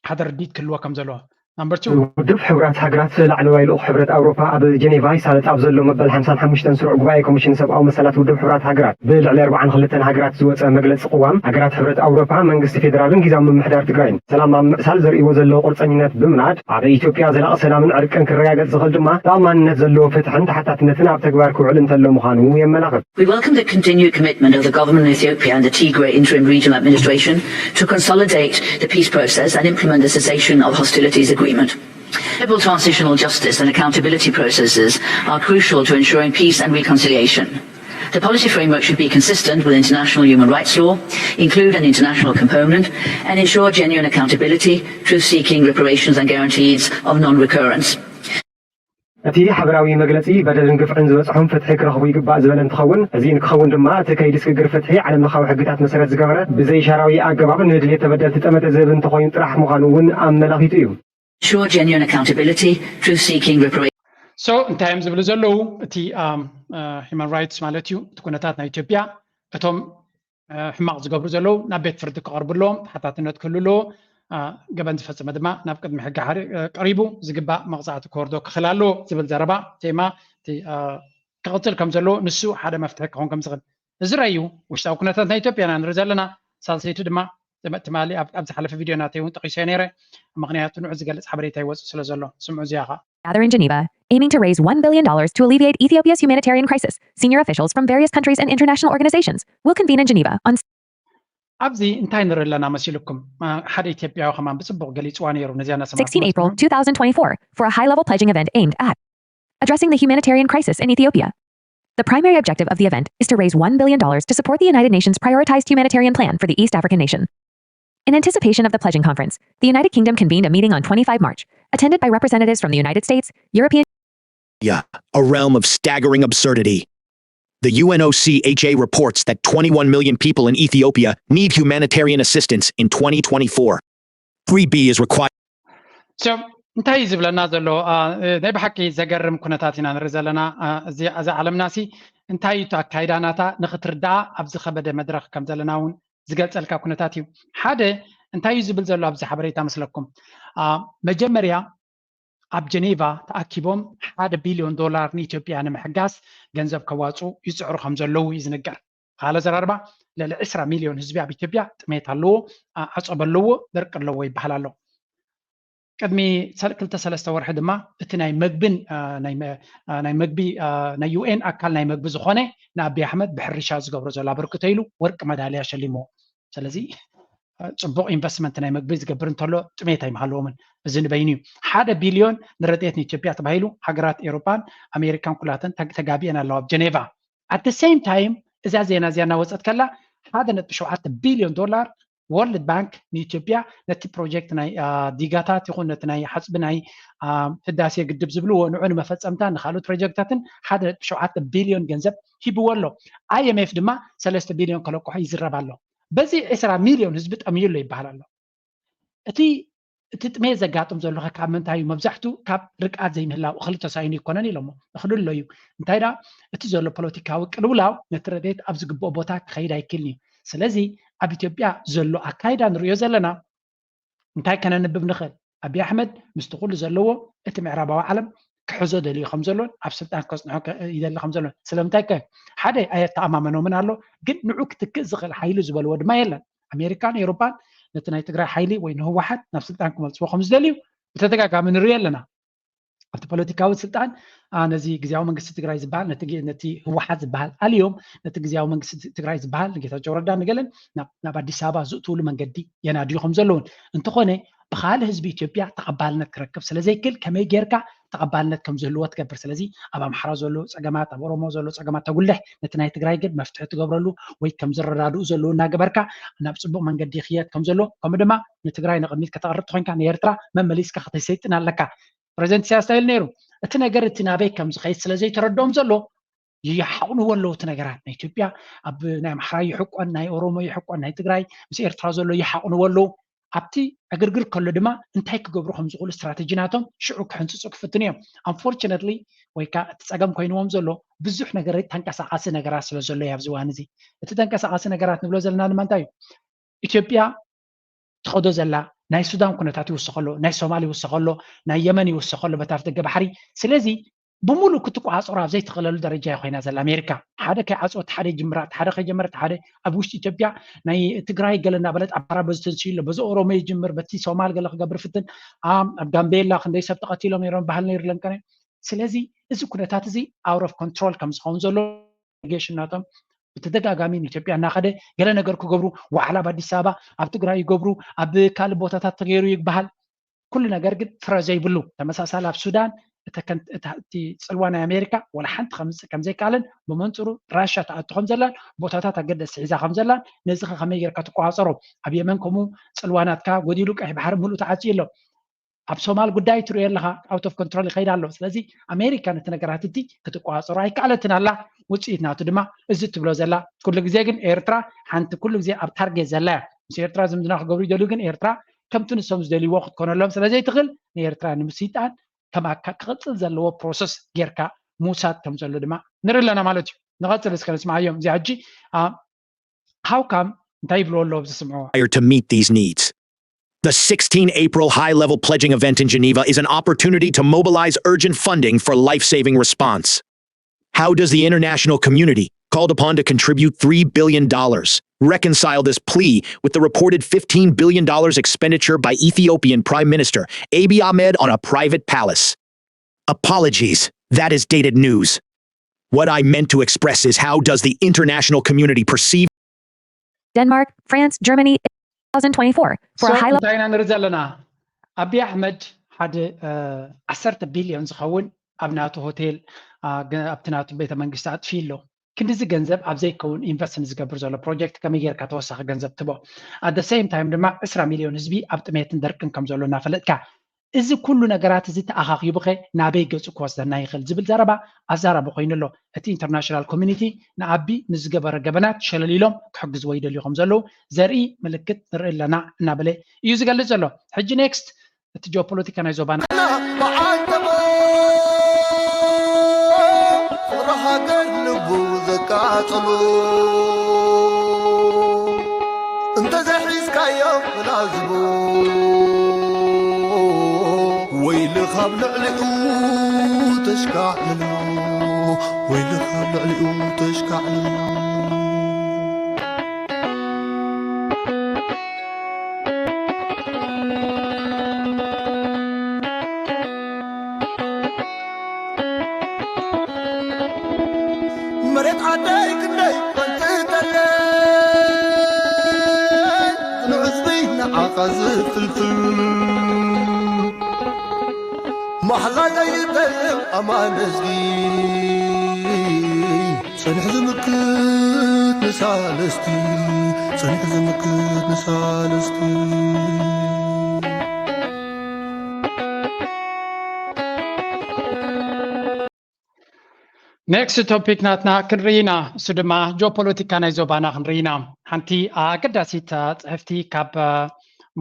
ሓደ ርዲት ክህልዎ ከም ዘለዎ። ናምበር ቱ። ውድብ ሕቡራት ሃገራት ላዕለዋይ ልኡኽ ሕብረት ኣውሮፓ ኣብ ጀኔቫ ይሳለጥ ኣብ ዘሎ መበል ሓምሳን ሓሙሽተን ስሩዕ ጉባኤ ኮሚሽን ሰብኣዊ መሰላት ውድብ ሕቡራት ሃገራት ብልዕሊ ኣርባዓን ክልተን ሃገራት ዝወፀ መግለፂ ቅዋም፣ ሃገራት ሕብረት ኣውሮፓ መንግስቲ ፌዴራልን ጊዛዊ ምምሕዳር ትግራይን ሰላም ኣብ ምዕሳል ዘርእይዎ ዘለዉ ቁርፀኝነት ብምንኣድ ኣብ ኢትዮጵያ ዘላቒ ሰላምን ዕርቅን ክረጋገፅ ዝኽእል ድማ ተኣማንነት ዘለዎ ፍትሕን ተሓታትነትን ኣብ ተግባር ክውዕል እንተሎ ምዃኑ የመላኽት። We welcome the continued commitment of the government of Ethiopia and the Tigray Interim Regional Administration to consolidate the peace process and implement the cessation of hostilities agreement. Stable transitional justice and accountability processes are crucial to ensuring peace and reconciliation. The policy framework should be consistent with international human rights law, include an international component, and ensure genuine accountability, truth-seeking, reparations and guarantees of non-recurrence. እቲ ሓበራዊ መግለጺ በደልን ግፍዕን ዝበጽሖም ፍትሒ ክረኽቡ ይግባእ ዝበለ እንትኸውን፣ እዚ ንክኸውን ድማ እቲ ከይዲ ስግግር ፍትሒ ዓለም ለኻዊ ሕግታት መሰረት ዝገበረ ብዘይሻራዊ ኣገባብ ንድልየት ተበደልቲ ጠመተ ዝህብ እንተኾይኑ ጥራሕ ምዃኑ እውን ኣመላኺቱ እዩ። Ensure genuine accountability, truth seeking, reparation. So እንታይ እዮም ዝብሉ ዘለዉ? እቲ ሂማን ራይትስ ማለት እዩ እቲ ኩነታት ናይ ኢትዮጵያ እቶም ሕማቕ ዝገብሩ ዘለዉ ናብ ቤት ፍርዲ ክቐርቡ ኣለዎም፣ ተሓታትነት ክህሉ ኣለዎ። ገበን ዝፈጸመ ድማ ናብ ቅድሚ ሕጊ ቀሪቡ ዝግባእ መቕጻዕቲ ክወርዶ ክኽእል ኣለዎ ዝብል ዘረባ ቴማ ክቕጽል ከም ዘለዎ፣ ንሱ ሓደ መፍትሒ ክኸውን ከም ዝኽእል እዚ ራእዩ ውሽጣዊ ኩነታት ናይ ኢትዮጵያ ኢና ንርኢ ዘለና። ሳልሰይቲ ድማ ትማሊ ኣብ ዝሓለፈ ቪድዮ ናተይ እውን ጠቂሰ ነይረ፣ ምክንያቱ ንዑ ዝገልጽ ሓበሬታ ይወፅእ ስለ ዘሎ። ስምዑ እዚኣ ኸዓ Gather in Geneva, aiming to raise one billion dollars to alleviate Ethiopia's humanitarian crisis. Senior officials from various countries and international organizations will convene in Geneva on ኣብዚ እንታይ ንርኢ ኣለና መሲልኩም? ሓደ ኢትዮጵያዊ ከማን ብፅቡቅ ገሊፅዋ ነይሩ ነዚያ እናሰማዕኩም sixteen April two thousand twenty-four for a high-level pledging event aimed at addressing the humanitarian crisis in Ethiopia. The primary objective of the event is to raise one billion dollars to support the United Nations prioritized humanitarian plan for the East African nation. In anticipation of the pledging conference, the United Kingdom convened a meeting on twenty-five March, attended by representatives from the United States, European Yeah, a realm of staggering absurdity. The U N O C H A reports that twenty-one million people in Ethiopia need humanitarian assistance in twenty twenty-four. Three B is required. So እንታይ እዩ ዝብለና ዘሎ? ናይ ብሓቂ ዘገርም ኩነታት ኢና ንርኢ ዘለና። እዛ ዓለምና ሲ እንታይ እዩ ኣካይዳ ናታ ንክትርዳኣ ኣብ ዝኸበደ መድረኽ ከም ዘለና እውን ዝገልጸልካ ኩነታት እዩ። ሓደ እንታይ እዩ ዝብል ዘሎ ኣብዚ ሓበሬታ መስለኩም? መጀመርያ ኣብ ጀኔቫ ተኣኪቦም ሓደ ቢልዮን ዶላር ንኢትዮጵያ ንምሕጋዝ ገንዘብ ከዋፁ ይፅዕሩ ከም ዘለዉ እዩ ዝንገር። ካልእ ኣዘራርባ፣ ልዕሊ ዕስራ ሚልዮን ህዝቢ ኣብ ኢትዮጵያ ጥሜት ኣለዎ፣ ዓፀቦ ኣለዎ፣ ደርቂ ኣለዎ ይበሃል ኣሎ። ቅድሚ ክልተ ሰለስተ ወርሒ ድማ እቲ ናይ መግብን ናይ መግቢ ናይ ዩኤን ኣካል ናይ መግቢ ዝኾነ ንኣቢ ኣሕመድ ብሕርሻ ዝገብሮ ዘሎ ኣበርክቶ ኢሉ ወርቂ መዳልያ ሸሊምዎ። ስለዚ ፅቡቕ ኢንቨስትመንት ናይ መግቢ ዝገብር እንተሎ ጥሜት ኣይምሃለዎምን። እዚ ንበይኑ እዩ። ሓደ ቢልዮን ንረድኤት ንኢትዮጵያ ተባሂሉ ሃገራት ኤሮፓን ኣሜሪካን ኩላተን ተጋቢአን ኣለዋ ኣብ ጀኔቫ። ኣት ሴም ታይም እዛ ዜና እዚኣ እናወፀት ከላ ሓደ ነጥቢ ሸውዓተ ቢልዮን ዶላር ወርልድ ባንክ ንኢትዮጵያ ነቲ ፕሮጀክት ናይ ዲጋታት ይኹን ነቲ ናይ ሓፅቢ ናይ ህዳሴ ግድብ ዝብልዎ ንዑ ንመፈፀምታ ንካልኦት ፕሮጀክታትን ሓደ ነጥቢ ሸውዓተ ቢልዮን ገንዘብ ሂብዎ ኣሎ። ኣይኤምኤፍ ድማ ሰለስተ ቢልዮን ከለቅሖ ይዝረብ ኣሎ። በዚ ዕስራ ሚልዮን ህዝቢ ጠምዩ ኣሎ ይበሃል ኣሎ። እቲ እቲ ጥሜት ዘጋጥም ዘሎ ካብ ምንታይ እዩ? መብዛሕቱ ካብ ርግኣት ዘይምህላው እኽሊ ተሳኢኑ ይኮነን ኢሎሞ። እኽሊ ኣሎ እዩ። እንታይ ደኣ እቲ ዘሎ ፖለቲካዊ ቅልውላው ነቲ ረድኤት ኣብ ዝግብኦ ቦታ ክኸይድ ኣይክልን እዩ። ስለዚ ኣብ ኢትዮጵያ ዘሎ ኣካይዳ ንሪኦ ዘለና እንታይ ከነንብብ ንኽእል? ኣብይ ኣሕመድ ምስቲ ኩሉ ዘለዎ እቲ ምዕራባዊ ዓለም ክሕዞ ደልዩ ከም ዘሎን ኣብ ስልጣን ከጽንሖ ይደሊ ከም ዘሎን ስለምንታይ ከ ሓደ ኣየተኣማመኖምን ኣሎ፣ ግን ንዑ ክትክእ ዝኽእል ሓይሊ ዝበልዎ ድማ የለን። ኣሜሪካን ኤውሮፓን ነቲ ናይ ትግራይ ሓይሊ ወይ ንህወሓት ናብ ስልጣን ክመልስዎ ከም ዝደልዩ ብተደጋጋሚ ንርኢ ኣለና። ኣብቲ ፖለቲካዊ ስልጣን ነዚ ግዜያዊ መንግስቲ ትግራይ ዝበሃል ነቲ ህወሓት ዝበሃል ኣልዮም ነቲ ግዜያዊ መንግስቲ ትግራይ ዝበሃል ንጌታቸው ረዳ ንገለን ናብ ኣዲስ ኣበባ ዝእትውሉ መንገዲ የናድዩ ከም ዘለውን እንተኾነ ብካልእ ህዝቢ ኢትዮጵያ ተቐባልነት ክረክብ ስለዘይክል ከመይ ጌርካ ተቐባልነት ከም ዝህልዎ ትገብር። ስለዚ ኣብ ኣምሓራ ዘሎ ፀገማት ኣብ ኦሮሞ ዘሎ ፀገማት ተጉልሕ ነቲ ናይ ትግራይ ግን መፍትሒ ትገብረሉ ወይ ከም ዝረዳድኡ ዘለዉ እናገበርካ ናብ ፅቡቕ መንገዲ ይኽየድ ከም ዘሎ ከምኡ ድማ ንትግራይ ንቕድሚት ከተቕርብ ተኮይንካ ንኤርትራ መመሊስካ ከተሰይጥን ኣለካ። ፕሬዚደንት ኢሳያስ እንታይ ኢሉ ነይሩ? እቲ ነገር እቲ ናበይ ከም ዝኸይድ ስለ ዘይተረድኦም ዘሎ ይሓቕንዎ ኣለዉ እቲ ነገራት ናይ ኢትዮጵያ ኣብ ናይ ኣምሓራ ይሕቆን ናይ ኦሮሞ ይሕቆን ናይ ትግራይ ምስ ኤርትራ ዘሎ ይሓቕንዎ ኣለዉ። ኣብቲ ዕግርግር ከሎ ድማ እንታይ ክገብሩ ከም ዝኽእሉ ስትራተጂ ናቶም ሽዑ ክሕንፅፁ ክፍትኑ እዮም። ኣንፎርችነትሊ ወይ ከዓ እቲ ፀገም ኮይንዎም ዘሎ ብዙሕ ነገር ተንቀሳቃሲ ነገራት ስለ ዘሎ እዩ ኣብዚ እዋን እዚ። እቲ ተንቀሳቃሲ ነገራት ንብሎ ዘለና ድማ እንታይ እዩ? ኢትዮጵያ ትኸዶ ዘላ ናይ ሱዳን ኩነታት ይውስኸሎ፣ ናይ ሶማል ይውስኸሎ፣ ናይ የመን ይውስኸሎ በታፍ ደገ ባሕሪ። ስለዚ ብምሉእ ክትቆፃፀሮ ኣብ ዘይትኽእለሉ ደረጃ ኮይና ዘላ ኣሜሪካ። ሓደ ከይዓፀወት ሓደ ይጅምራ፣ ሓደ ከይጀመረት ሓደ ኣብ ውሽጢ ኢትዮጵያ ናይ ትግራይ ገለ እናበለት ኣባራ በዚ ተንስዩ ኣሎ፣ በዚ ኦሮሞ ይጅምር፣ በቲ ሶማል ገለ ክገብር ፍትን፣ ኣብ ጋምቤላ ክንደይ ሰብ ተቐቲሎም ነይሮም ባህል ነይሩ ለንቀነ። ስለዚ እዚ ኩነታት እዚ ኣውት ኦፍ ኮንትሮል ከም ዝኸውን ዘሎ ጌሽን ናቶም ብተደጋጋሚ ንኢትዮጵያ እናኸደ ገለ ነገር ክገብሩ ዋዕላ ኣብ ኣዲስ ኣበባ ኣብ ትግራይ ይገብሩ ኣብ ካልእ ቦታታት ተገይሩ ይበሃል። ኩሉ ነገር ግን ፍረ ዘይብሉ ተመሳሳሊ ኣብ ሱዳን እቲ ፅልዋ ናይ ኣሜሪካ ወላ ሓንቲ ከምፅእ ከም ዘይከኣለን ብመንፅሩ ራሻ ተኣቱ ከም ዘላን ቦታታት ኣገደስቲ ሒዛ ከም ዘላን ነዚ ከ ከመይ ጌርካ ትቆፃፀሮ? ኣብ የመን ከምኡ ፅልዋ ናትካ ጎዲሉ ቀይሕ ባሕሪ ምሉእ ተዓፅዩ ኣሎ። ኣብ ሶማል ጉዳይ ትሪኦ ኣለኻ ኣውት ኦፍ ኮንትሮል ይኸይድ ኣሎ። ስለዚ ኣሜሪካ ነቲ ነገራት እቲ ክትቆፃፀሮ ኣይከኣለትን ኣላ። ውፅኢት ናቱ ድማ እዚ ትብሎ ዘላ ኩሉ ግዜ ግን ኤርትራ ሓንቲ ኩሉ ግዜ ኣብ ታርጌት ዘላ እያ። ምስ ኤርትራ ዝምድና ክገብሩ ይደልዩ ግን ኤርትራ ከምቲ ንሶም ዝደልይዎ ክትኮነሎም ስለ ዘይትኽእል ንኤርትራ ንምስይጣን ከም ኣካ ክቕፅል ዘለዎ ፕሮሰስ ጌርካ ምውሳድ ከም ዘሎ ድማ ንርኢ ኣለና ማለት እዩ። ንቐፅል እስከ ንስምዓዮም እዚኣ ሕጂ how come እንታይ ይብልዎ ኣለዉ ኣብዚ ስምዕዎ። To meet these needs. The sixteen April high level pledging event in Geneva is an opportunity to mobilize urgent funding for life saving response. How does the international community, called upon to contribute three billion dollars, reconcile this plea with the reported fifteen billion dollars expenditure by Ethiopian Prime Minister Abiy Ahmed on a private palace? Apologies, that is dated news. What I meant to express is how does the international community perceive Denmark, France, Germany, twenty twenty-four. For a high level እንታይ ኢና ንርኢ ዘለና? ኣብይ ኣሕመድ ሓደ ዓሰርተ ቢልዮን ዝኸውን ኣብ ናቱ ሆቴል ኣብቲ ናቱ ቤተ መንግስቲ ኣጥፊ ኣሎ። ክንድዚ ገንዘብ ኣብ ዘይከውን ኢንቨስት ንዝገብር ዘሎ ፕሮጀክት ከመይ ጌርካ ተወሳኺ ገንዘብ ትቦ? ኣደ ሴም ታይም ድማ ዕስራ ሚልዮን ህዝቢ ኣብ ጥሜትን ደርቅን ከም ዘሎ እናፈለጥካ፣ እዚ ኩሉ ነገራት እዚ ተኣኻኺቡኸ ናበይ ገጹ ክወስደና ይኽእል ዝብል ዘረባ ኣዛራቢ ኮይኑ ኣሎ። እቲ ኢንተርናሽናል ኮሚኒቲ ንኣቢ ንዝገበረ ገበናት ሸለል ኢሎም ክሕግዝዎ ይደልዩ ከም ዘለዉ ዘርኢ ምልክት ንርኢ ኣለና እናበለ እዩ ዝገልጽ ዘሎ። ሕጂ ኔክስት እቲ ጂኦፖለቲካ ናይ ዞባና በዓል ተቦ ፍቕሪ ሃገር ልቡ ዘቃጽሉ እንተዘይሒዝካዮ ብላዝቡ ወይልኻ ኣብ ልዕሊኡ ተሽካዕልሉ ወይልኻ ኣብ ልዕሊኡ ተሽካዕልሉ መሬት ዓደይ ክንደይ ቆንጥጠለይ ንህዝቢ ንዓኻ ዝፍልፍል ማሕላ ዘይጠልም ኣማን እዝጊ ጸኒሕ ዝምክት ንሳልስቲ ጸኒሕ ዝምክት ንሳልስቲ ኔክስት ቶፒክ ናትና ክንርኢና እሱ ድማ ጂኦፖለቲካ ናይ ዞባና ክንርኢና። ሓንቲ ኣገዳሲት ጽሕፍቲ ካብ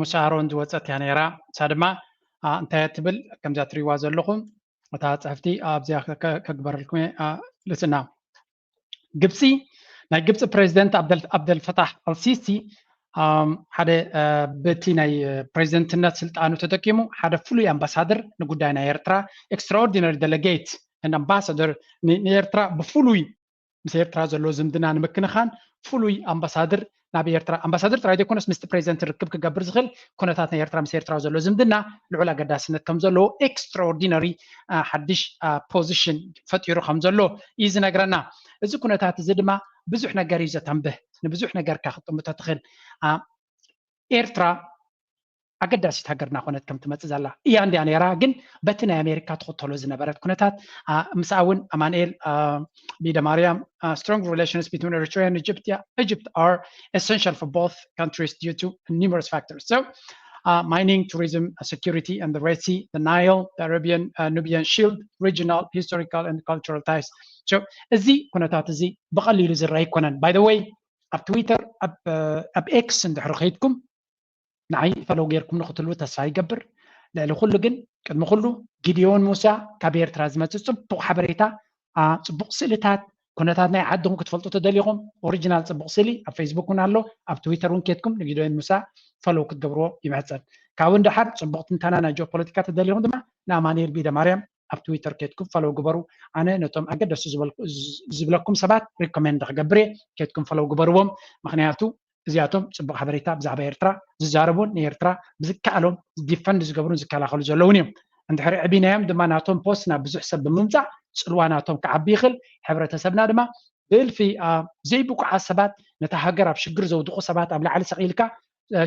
ሙሳ ኣሮን ዝወፀት እያ ነይራ። እሳ ድማ እንታይ ትብል? ከምዛ ትሪዋ ዘለኹም እታ ጽሕፍቲ ኣብዚኣ ከግበረልኩም ልስና። ግብፂ ናይ ግብፂ ፕሬዚደንት ኣብደልፈታሕ ኣልሲሲ ሓደ በቲ ናይ ፕሬዚደንትነት ስልጣኑ ተጠቂሙ ሓደ ፍሉይ ኣምባሳደር ንጉዳይ ናይ ኤርትራ ኤክስትራኦርዲነሪ ደለጌት ኣምባሳደር ንኤርትራ ብፍሉይ ምስ ኤርትራ ዘሎ ዝምድና ንምክንኻን ፍሉይ ኣምባሳደር ናብ ኤርትራ ኣምባሳደር ጥራይ ዘይኮነስ ምስቲ ፕሬዚደንት ርክብ ክገብር ዝኽእል ኩነታት ናይ ኤርትራ ምስ ኤርትራ ዘሎ ዝምድና ልዑል ኣገዳስነት ከም ዘለዎ ኤክስትራኦርዲነሪ ሓድሽ ፖዚሽን ፈጢሩ ከም ዘሎ እዩ ዝነግረና። እዚ ኩነታት እዚ ድማ ብዙሕ ነገር እዩ ዘተንብህ። ንብዙሕ ነገርካ ክትጥምቶ ትኽእል። ኤርትራ ኣገዳሲት ሃገር እናኾነት ከም ትመፅእ ዘላ እያ እንድያ ነይራ። ግን በቲ ናይ ኣሜሪካ ትኽተሎ ዝነበረት ኩነታት ምስኣ እውን ኣማንኤል ቢደ ማርያም strong relations between Eritrea and Egypt, Egypt are essential for both countries due to numerous factors. So, uh, mining, tourism, uh, security, and the Red Sea, the Nile, the Arabian uh, Nubian Shield, regional, historical, and cultural ties. So, እዚ ኩነታት እዚ ብቐሊሉ ዝረአ ኣይኮነን። By the way, ኣብ ትዊተር ኣብ ኤክስ እንድሕሪ ከይድኩም ንዓይ ፈለው ጌርኩም ንክትልዉ ተስፋ ይገብር። ልዕሊ ኩሉ ግን ቅድሚ ኩሉ ጊድዮን ሙሳ ካብ ኤርትራ ዝመፅእ ፅቡቕ ሓበሬታ፣ ፅቡቕ ስእልታት፣ ኩነታት ናይ ዓድኹም ክትፈልጡ ተደሊኹም ኦሪጂናል ፅቡቕ ስእሊ ኣብ ፌስቡክ እውን ኣሎ፣ ኣብ ትዊተር እውን ኬድኩም ንጊድዮን ሙሳ ፈለው ክትገብርዎ ይምሕፀን። ካብኡ ንደሓር ፅቡቕ ትንተና ናይ ጂኦፖለቲካ ተደሊኹም ድማ ንኣማኑኤል ቢደ ማርያም ኣብ ትዊተር ኬድኩም ፈለው ግበሩ። ኣነ ነቶም ኣገደሱ ዝብለኩም ሰባት ሪኮሜንድ ክገብር እየ፣ ኬድኩም ፈለው ግበርዎም። ምክንያቱ እዚኣቶም ፅቡቅ ሓበሬታ ብዛዕባ ኤርትራ ዝዛረቡን ንኤርትራ ብዝከኣሎም ዲፈንድ ዝገብሩን ዝከላኸሉ ዘለውን እዮም። እንድሕሪ ዕቢናዮም ድማ ናቶም ፖስት ናብ ብዙሕ ሰብ ብምምፃእ ፅልዋ ናቶም ክዓቢ ይኽእል። ሕብረተሰብና ድማ ብእልፊ ዘይብቁዓት ሰባት ነታ ሃገር ኣብ ሽግር ዘውድቁ ሰባት ኣብ ላዕሊ ሰቒልካ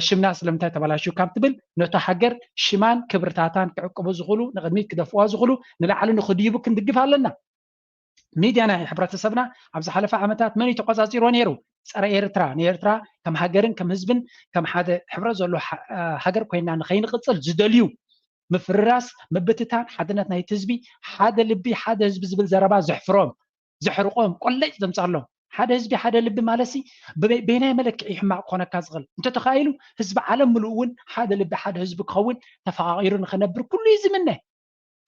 ሽምና ስለምንታይ ተባላሽዩ ካብ ትብል ነታ ሃገር ሽማን ክብርታታን ክዕቅቡ ዝኽእሉ ንቅድሚት ክደፍዋ ዝኽእሉ ንላዕሊ ንክድይቡ ክንድግፍ ኣለና። ሚድያ ናይ ሕብረተሰብና ኣብ ዝሓለፈ ዓመታት መን እዩ ተቆፃፂሮ ነይሩ? ፀረ ኤርትራ፣ ንኤርትራ ከም ሃገርን ከም ህዝብን ከም ሓደ ሕብረት ዘሎ ሃገር ኮይና ንኸይንቕፅል ዝደልዩ ምፍርራስ፣ ምብትታን ሓድነት ናይቲ ህዝቢ፣ ሓደ ልቢ ሓደ ህዝቢ ዝብል ዘረባ ዘሕፍሮም፣ ዘሕርቆም፣ ቆለጭ ዘምፃሎም። ሓደ ህዝቢ ሓደ ልቢ ማለት ሲ በየናይ መለክዒ ሕማቕ ክኾነካ ዝኽእል? እንተተኻኢሉ ህዝቢ ዓለም ምሉእ እውን ሓደ ልቢ ሓደ ህዝቢ ክኸውን ተፈቓቒሩ ንኽነብር ኩሉ እዩ ዝምነ።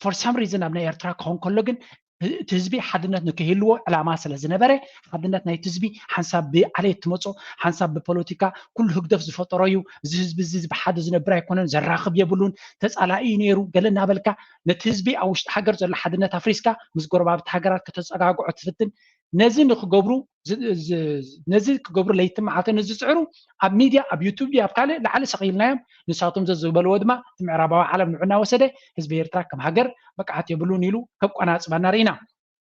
ፎር ሳም ሪዝን ኣብ ናይ ኤርትራ ክኸውን ከሎ ግን እቲ ህዝቢ ሓድነት ንክህልዎ ዕላማ ስለ ዝነበረ፣ ሓድነት ናይቲ ህዝቢ ሓንሳብ ብዓሌት ትመጾ፣ ሓንሳብ ብፖለቲካ፣ ኩሉ ህግደፍ ዝፈጠሮ እዩ። እዚ ህዝቢ እዚ ብሓደ ዝነብር ኣይኮነን፣ ዘራኽብ የብሉን፣ ተጻላኢ እዩ ነይሩ፣ ገለ እናበልካ ነቲ ህዝቢ ኣብ ውሽጢ ሃገር ዘሎ ሓድነት ኣፍሪስካ ምስ ጎረባብቲ ሃገራት ከተጸጋግዖ ትፍትን። ነዚ ንክገብሩ ዝ- ዝ- ነዚ ክገብሩ ለይቲ መዓልቲ ንዝፅዕሩ ኣብ ሚድያ ኣብ ዩቱብ ድዩ ኣብ ካልእ ላዕሊ ሰቂልናዮም። ንሳቶም ዘዝበልዎ ድማ እቲ ምዕራባዊ ዓለም ንዑ እናወሰደ ህዝቢ ኤርትራ ከም ሃገር ብቅዓት የብሉን ኢሉ ከቋናፅበና ርኢና።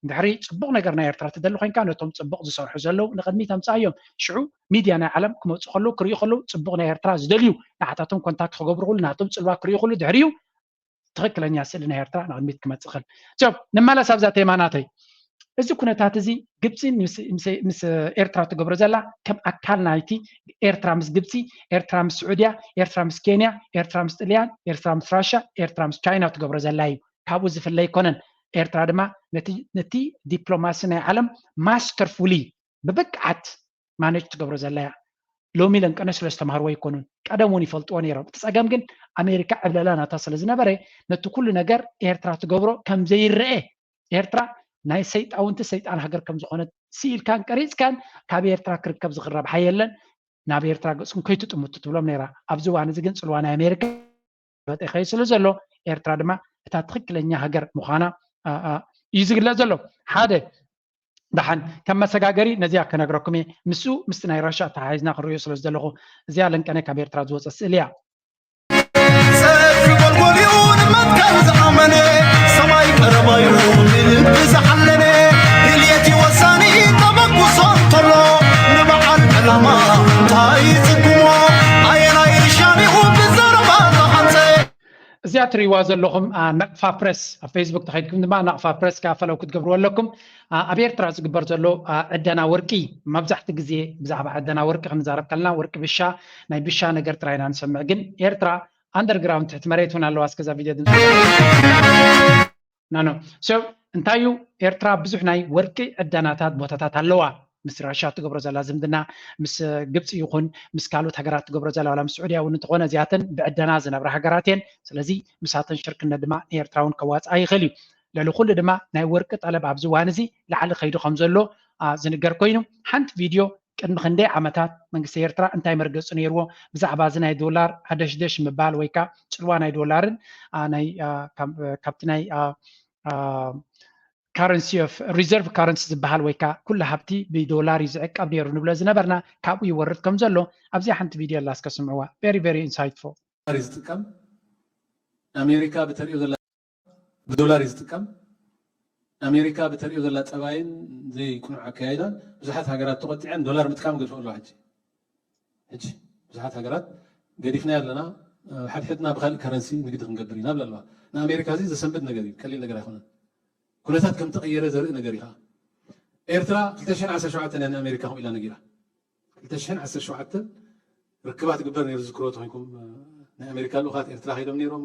እንድሕሪ ፅቡቅ ነገር ናይ ኤርትራ ትደሊ ኮይንካ ነቶም ፅቡቅ ዝሰርሑ ዘለዉ ንቅድሚት ኣምፅኣዮም። ሽዑ ሚድያ ናይ ዓለም ክመፁ ከለዉ ክርእዩ ከለዉ ፅቡቅ ናይ ኤርትራ ዝደልዩ ንዓታቶም ኮንታክት ክገብሩ ክሉ ናቶም ፅልዋ ክርእዩ ክሉ ድሕሪኡ ትኽክለኛ ስእሊ ናይ ኤርትራ ንቕድሚት ክመጽእ ይኽእል። ሶ ንመለስ ኣብዛ ቴማ ናተይ። እዚ ኩነታት እዚ ግብፂ ምስ ኤርትራ ትገብሮ ዘላ ከም ኣካል ናይቲ ኤርትራ ምስ ግብፂ፣ ኤርትራ ምስ ስዑድያ፣ ኤርትራ ምስ ኬንያ፣ ኤርትራ ምስ ጥልያን፣ ኤርትራ ምስ ራሻ፣ ኤርትራ ምስ ቻይና ትገብሮ ዘላ እዩ። ካብኡ ዝፍለ ኣይኮነን። ኤርትራ ድማ ነቲ ዲፕሎማሲ ናይ ዓለም ማስተርፉሊ ብብቅዓት ማነጅ ትገብሮ ዘላ እያ። ሎሚ ለንቀነ ስለ ዝተማህርዎ ኣይኮኑን፣ ቀደም እውን ይፈልጥዎ ነይሮም። እቲ ፀገም ግን ኣሜሪካ ዕብለላ ናታ ስለ ዝነበረ ነቲ ኩሉ ነገር ኤርትራ ትገብሮ ከም ዘይረአ፣ ኤርትራ ናይ ሰይጣውንቲ ሰይጣን ሃገር ከም ዝኾነት ስኢልካን ቀሪፅካን ካብ ኤርትራ ክርከብ ዝኽእል ረብሓ የለን፣ ናብ ኤርትራ ገፅኩም ከይትጥምቱ ትብሎም ነይራ። ኣብዚ እዋን እዚ ግን ፅልዋ ናይ ኣሜሪካ በጠ ይኸይድ ስለ ዘሎ ኤርትራ ድማ እታ ትኽክለኛ ሃገር ምዃና እዩ ዝግለፅ ዘሎ። ሓደ ደሓን ከም መሰጋገሪ ነዚኣ ክነግረኩም እየ። ምስኡ ምስቲ ናይ ራሻ ኣተሓሒዝና ክንርእዮ ስለ ዝደለኹ እዚኣ ለንቀነ ካብ ኤርትራ ዝወፀ ስእሊ እያ። ጸድፊ ጎልጎሊኡ ንመትከል ዝኣመነ ሰማይ ቀረባዩ ንልቢ ዝሓለነ ድልየት እዩ ወሳኒ ተበግሶ እንተሎ ንበዓል ዕላማ እንታይ ይጽግሞ ኣየናይ ርሻኒኡ ብዘረባ ዝሓንጸ እዚኣ ትርእይዋ ዘለኹም ናቕፋ ፕረስ ኣብ ፌስቡክ ተኸይድኩም ድማ ናቕፋ ፕረስ ከዓ ፈለው ክትገብርዎ ኣለኩም። ኣብ ኤርትራ ዝግበር ዘሎ ዕደና ወርቂ መብዛሕቲ ግዜ ብዛዕባ ዕደና ወርቂ ክንዛረብ ከለና ወርቂ ብሻ ናይ ብሻ ነገር ጥራይ ኢና ንሰምዕ። ግን ኤርትራ ኣንደርግራውንድ ትሕቲ መሬት እውን ኣለዋ። እስከዛ ቪድዮ ድምፂ ናኖ ሰብ እንታይ እዩ? ኤርትራ ብዙሕ ናይ ወርቂ ዕደናታት ቦታታት ኣለዋ። ምስ ራሻ ትገብሮ ዘላ ዝምድና ምስ ግብፂ ይኹን ምስ ካልኦት ሃገራት ትገብሮ ዘላ ዋላ ምስ ስዑድያ እውን እንተኾነ እዚኣተን ብዕደና ዝነብራ ሃገራት እየን። ስለዚ ምሳተን ሽርክነት ድማ ንኤርትራ እውን ከዋፅኣ ይኽእል እዩ። ልዕሊ ኩሉ ድማ ናይ ወርቂ ጠለብ ኣብዚ እዋን እዚ ላዕሊ ከይዱ ከም ዘሎ ዝንገር ኮይኑ ሓንቲ ቪድዮ ቅድሚ ክንደይ ዓመታት መንግስቲ ኤርትራ እንታይ መርገፂ ነይርዎ ብዛዕባ እዚ ናይ ዶላር ኣደሽደሽ ምባል ወይ ከዓ ፅልዋ ናይ ዶላርን ካብቲ ናይ currency of reserve currency ዝበሃል ወይ ከዓ ኩሉ ሃብቲ ብዶላር እዩ ዝዕቀብ ነይሩ ንብሎ ዝነበርና ካብኡ ይወርድ ከም ዘሎ ኣብዚኣ ሓንቲ ቪድዮ ኣላ እስከ ስምዕዋ። Very very insightful። ዝጥቀም ኣሜሪካ ብተሪኦ ዘላ ብዶላር እዩ ዝጥቀም። ኣሜሪካ ብተሪኦ ዘላ ጠባይን ዘይቅኑዕ ኣካያይዳን ብዙሓት ሃገራት ተቆጢዐን ዶላር ምጥቃም ገድፈኦ ኣለዋ። ሕጂ ሕጂ ብዙሓት ሃገራት ገዲፍናዮ ኣለና፣ ሓድሕድና ብካልእ ከረንሲ ንግዲ ክንገብር ኢና ብላ ኣለዋ። ንኣሜሪካ እዚ ዘሰንብድ ነገር እዩ፣ ቀሊል ነገር ኣይኮነን። ኩነታት ከም ተቐየረ ዘርኢ ነገር እዩ። ኤርትራ ክልተ ሽሕን ዓሰርተ ሸውዓተን እያ ንኣሜሪካ ከምኡ ኢላ ነጊራ። ክልተ ሽሕን ዓሰርተ ሸውዓተን ርክባት ግበር ነይሩ ዝዝክሮ ተኮይንኩም ናይ ኣሜሪካ ልኡኻት ኤርትራ ከይዶም ነይሮም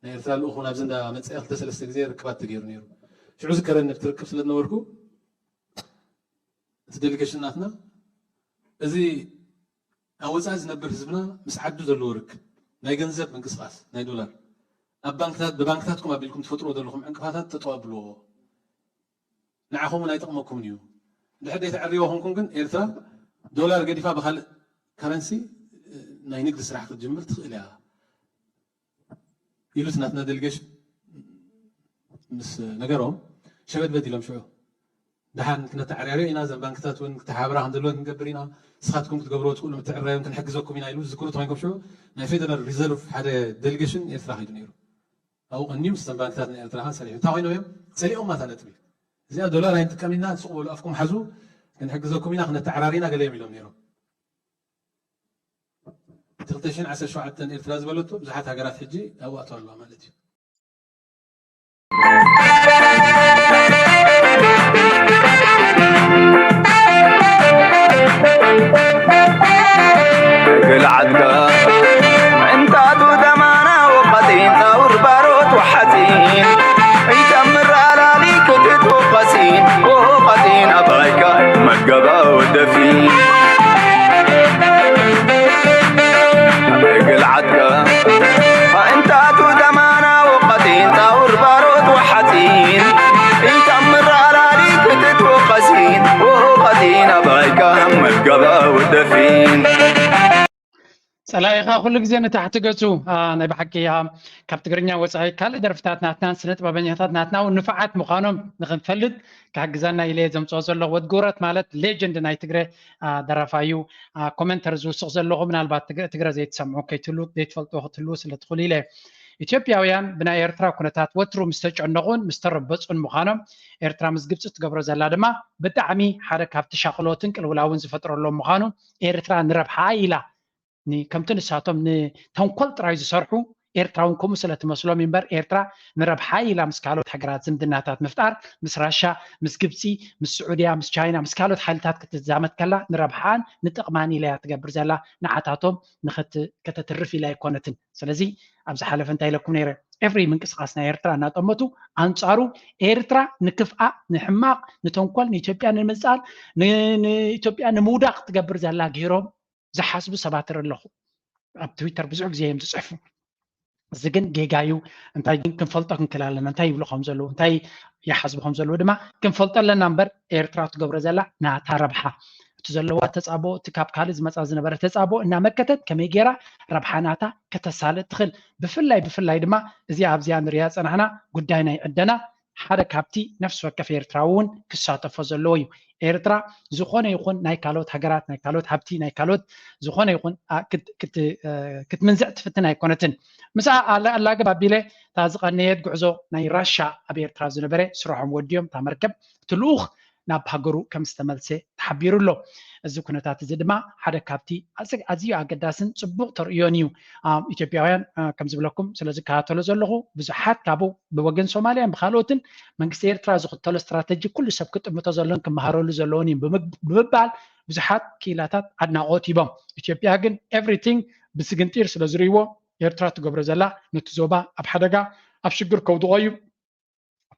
ናይ ኤርትራ ልኡኽ እውን ኣብዚ እንዳ መፀ ክልተ ሰለስተ ግዜ ርክባት ተገይሩ ነይሩ። ሽዑ ዝከረኒ ኣብቲ ርክብ ስለ ዝነበርኩ እቲ ዴሊጌሽን ናትና እዚ ኣብ ወፃኢ ዝነብር ህዝብና ምስ ዓዱ ዘለዎ ርክብ ናይ ገንዘብ ምንቅስቃስ ናይ ዶላር ኣብ ባንክታት ብባንክታትኩም ኣቢልኩም ትፈጥርዎ ዘለኹም ዕንቅፋታት ጠጠው ኣብልዎ ንዓኹም እውን ኣይጠቕመኩምን እዩ። እንድሕር ዘይተዕርይዎ ኮንኩም ግን ኤርትራ ዶላር ገዲፋ ብካልእ ከረንሲ ናይ ንግዲ ስራሕ ክትጅምር ትኽእል እያ ኢሉ እቲ ናትና ዴሊጌሽን ምስ ነገሮም ሸበድበድ ኢሎም ሽዑ ደሓን ክነተዓርያርዮ ኢና እዘን ባንክታት እውን ክተሓባብራ ከም ዘለወን ክንገብር ኢና ንስኻትኩም ክትገብርዎ ትኽእሉ ምትዕርራዮም ክንሕግዘኩም ኢና ኢሉ ዝዝክሩ ተኮይንኩም ሽዑ ናይ ፌደራል ሪዘርቭ ሓደ ዴሊጌሽን ኤርትራ ከይዱ ነይሩ ኣብኡ ቀንዩ ምስ እዘን ባንክታት ናይ ኤርትራ ከዓ ሰሪሑ እንታይ ኮይኖም እዮም ፀሊኦማ እታ ነጥቢ እዚኣ ዶላር ኣይንጥቀም ኢና ስቕ በሉ ኣፍኩም ሓዙ ክንሕግዘኩም ኢና ክነተዓራሪ ኢና ገለ እዮም ኢሎም ነይሮም እቲ ክልተ ሽሕን ዓሰርተ ሸውዓተን ኤርትራ ዝበለቶ ብዙሓት ሃገራት ሕጂ ኣብኡ ኣተዋ ኣለዋ ማለት እዩ ግልዓትካ ምዕንታቱ ደማና ወቐጢን ፃውር ባሮት ወሓፂን እይተምር ኣላሊ ክትት ወቐፂን ወቐፂን ኣባይካ መገባ ወደፊን ግልዓትካ ምዕንታቱ ደማና ወቐጢን ፃውር ባሮት ወሓፂን እይተምር ጸላኢኻ ኩሉ ግዜ ንታሕቲ ገጹ። ናይ ብሓቂ ካብ ትግርኛ ወጻኢ ካልእ ደርፍታት ናትናን ስነ ጥበበኛታት ናትና እውን ንፋዓት ምዃኖም ንኽንፈልጥ ክሕግዘና ኢለ ዘምጽኦ ዘለኹ። ወዲ ጉብረት ማለት ሌጀንድ ናይ ትግረ ደራፋይ እዩ። ኮመንተር ዝውስኽ ዘለኹ ምናልባት ትግረ ዘይትሰምዑ ከይትህሉ ዘይትፈልጡ ክትህልዉ ስለ ትኽእሉ ኢለ። ኢትዮጵያውያን ብናይ ኤርትራ ኩነታት ወትሩ ምስ ተጨነቑን ምስ ተረበጹን ምዃኖም፣ ኤርትራ ምስ ግብጺ ትገብሮ ዘላ ድማ ብጣዕሚ ሓደ ካብቲ ሻቕሎትን ቅልውላውን ዝፈጥረሎም ምዃኑ፣ ኤርትራ ንረብሓ ኢላ ከምቲ ንሳቶም ንተንኮል ጥራይ ዝሰርሑ ኤርትራ እውን ከምኡ ስለ ትመስሎም እምበር ኤርትራ ንረብሓ ኢላ ምስ ካልኦት ሃገራት ዝምድናታት ምፍጣር ምስ ራሻ ምስ ግብፂ ምስ ስዑድያ ምስ ቻይና ምስ ካልኦት ሓይልታት ክትዛመት ከላ ንረብሓን ንጥቕማን ኢላ እያ ትገብር ዘላ። ንዓታቶም ከተትርፍ ኢላ ኣይኮነትን። ስለዚ ኣብ ዝሓለፈ እንታይ ኢለኩም ነይረ? ኤቭሪ ምንቅስቃስ ናይ ኤርትራ እናጠመቱ ኣንፃሩ ኤርትራ ንክፍኣ ንሕማቕ ንተንኮል ንኢትዮጵያ ንምፅኣል ንኢትዮጵያ ንምውዳቕ ትገብር ዘላ ገይሮም ዝሓስቡ ሰባት ኣለኹ ኣብ ትዊተር ብዙሕ ግዜ እዮም ዝፅሕፉ። እዚ ግን ጌጋ እዩ። እንታይ ግን ክንፈልጦ ክንክእል ኣለና። እንታይ ይብሉ ከም ዘለዉ እንታይ ይሓስቡ ከም ዘለዉ ድማ ክንፈልጦ ኣለና እምበር ኤርትራ ትገብሮ ዘላ ናታ ረብሓ እቲ ዘለዋ ተፃቦ እቲ ካብ ካልእ ዝመፃ ዝነበረ ተፃቦ እናመከተት ከመይ ገይራ ረብሓ ናታ ከተሳልጥ ትኽእል። ብፍላይ ብፍላይ ድማ እዚ ኣብዚኣ ንሪኣ ፀናሕና ጉዳይ ናይ ዕደና ሓደ ካብቲ ነፍሲ ወከፍ ኤርትራዊ እውን ክሳተፎ ዘለዎ እዩ። ኤርትራ ዝኾነ ይኹን ናይ ካልኦት ሃገራት ናይ ካልኦት ሃብቲ ናይ ካልኦት ዝኾነ ይኹን ክትምንዝዕ ትፍትን ኣይኮነትን። ምስኣ ኣላግብ ኣቢለ እታ ዝቐነየት ጉዕዞ ናይ ራሻ ኣብ ኤርትራ ዝነበረ ስርሖም ወዲዮም እታ መርከብ እቲ ልኡኽ ናብ ሃገሩ ከም ዝተመልሰ ተሓቢሩ ኣሎ። እዚ ኩነታት እዚ ድማ ሓደ ካብቲ ኣዝዩ ኣገዳስን ፅቡቕ ተርእዮን እዩ። ኢትዮጵያውያን ከም ዝብለኩም ስለ ዝከታተሎ ዘለኹ ብዙሓት ካብኡ ብወገን ሶማልያን ብካልኦትን መንግስቲ ኤርትራ ዝኽተሎ ስትራተጂ ኩሉ ሰብ ክጥምቶ ዘሎን ክመሃረሉ ዘለዎን እዩ ብምባል ብዙሓት ክኢላታት ኣድናቖት ሂቦም። ኢትዮጵያ ግን ኤቭሪቲንግ ብስግንጢር ስለ ዝርእይዎ ኤርትራ ትገብሮ ዘላ ነቲ ዞባ ኣብ ሓደጋ ኣብ ሽግር ከውድቖ እዩ።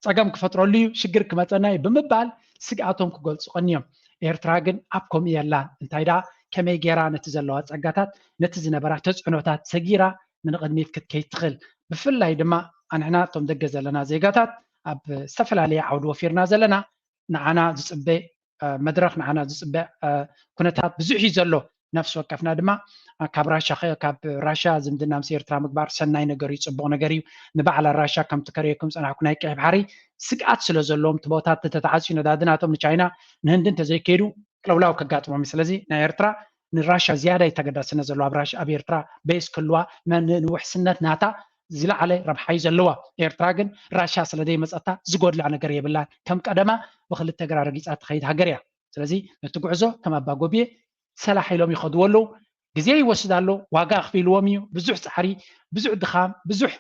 ፀገም ክፈጥረሉ እዩ፣ ሽግር ክመፀና እዩ ብምባል ስግኣቶም ክገልፁ ቀንዮም። ኤርትራ ግን ኣብ ከምኡ የላን። እንታይ ደኣ ከመይ ገይራ ነቲ ዘለዋ ፀጋታት ነቲ ዝነበራ ተፅዕኖታት ሰጊራ ንንቕድሚት ክትከይድ ትኽእል? ብፍላይ ድማ ኣንሕና እቶም ደገ ዘለና ዜጋታት ኣብ ዝተፈላለየ ዓውዲ ወፊርና ዘለና ንዓና ዝፅበ መድረኽ ንዓና ዝፅበ ኩነታት ብዙሕ እዩ ዘሎ። ነፍሲ ወከፍና ድማ ካብ ራሻ ካብ ራሻ ዝምድና ምስ ኤርትራ ምግባር ሰናይ ነገር እዩ፣ ፅቡቕ ነገር እዩ። ንባዕላ ራሻ ከምቲ ከርእየኩም ዝፀናሕኩ ናይ ቀይሕ ባሕሪ ስግኣት ስለ ዘለዎም እቲ ቦታት ተተዓፅዩ ነዳዲ ናቶም ንቻይና ንህንዲ እንተዘይከይዱ ቅልውላው ከጋጥሞም እዩ። ስለዚ ናይ ኤርትራ ንራሻ ዝያዳ እዩ ተገዳስነት ዘለዎ ኣብ ራሻ ኣብ ኤርትራ ቤዝ ክህልዋ ንውሕስነት ናታ ዝለዓለ ረብሓ እዩ ዘለዋ። ኤርትራ ግን ራሻ ስለ ዘይመፀታ ዝጎድላ ነገር የብላን። ከም ቀደማ ብክልተ ግራ ረጊፃ ትኸይድ ሃገር እያ። ስለዚ ነቲ ጉዕዞ ከም ኣባ ጎብየ ሰላሕ ኢሎም ይኸድዎ ኣለዉ። ግዜ ይወስድ ኣሎ፣ ዋጋ ኣኽፊልዎም እዩ። ብዙሕ ፃዕሪ፣ ብዙሕ ድኻም፣ ብዙሕ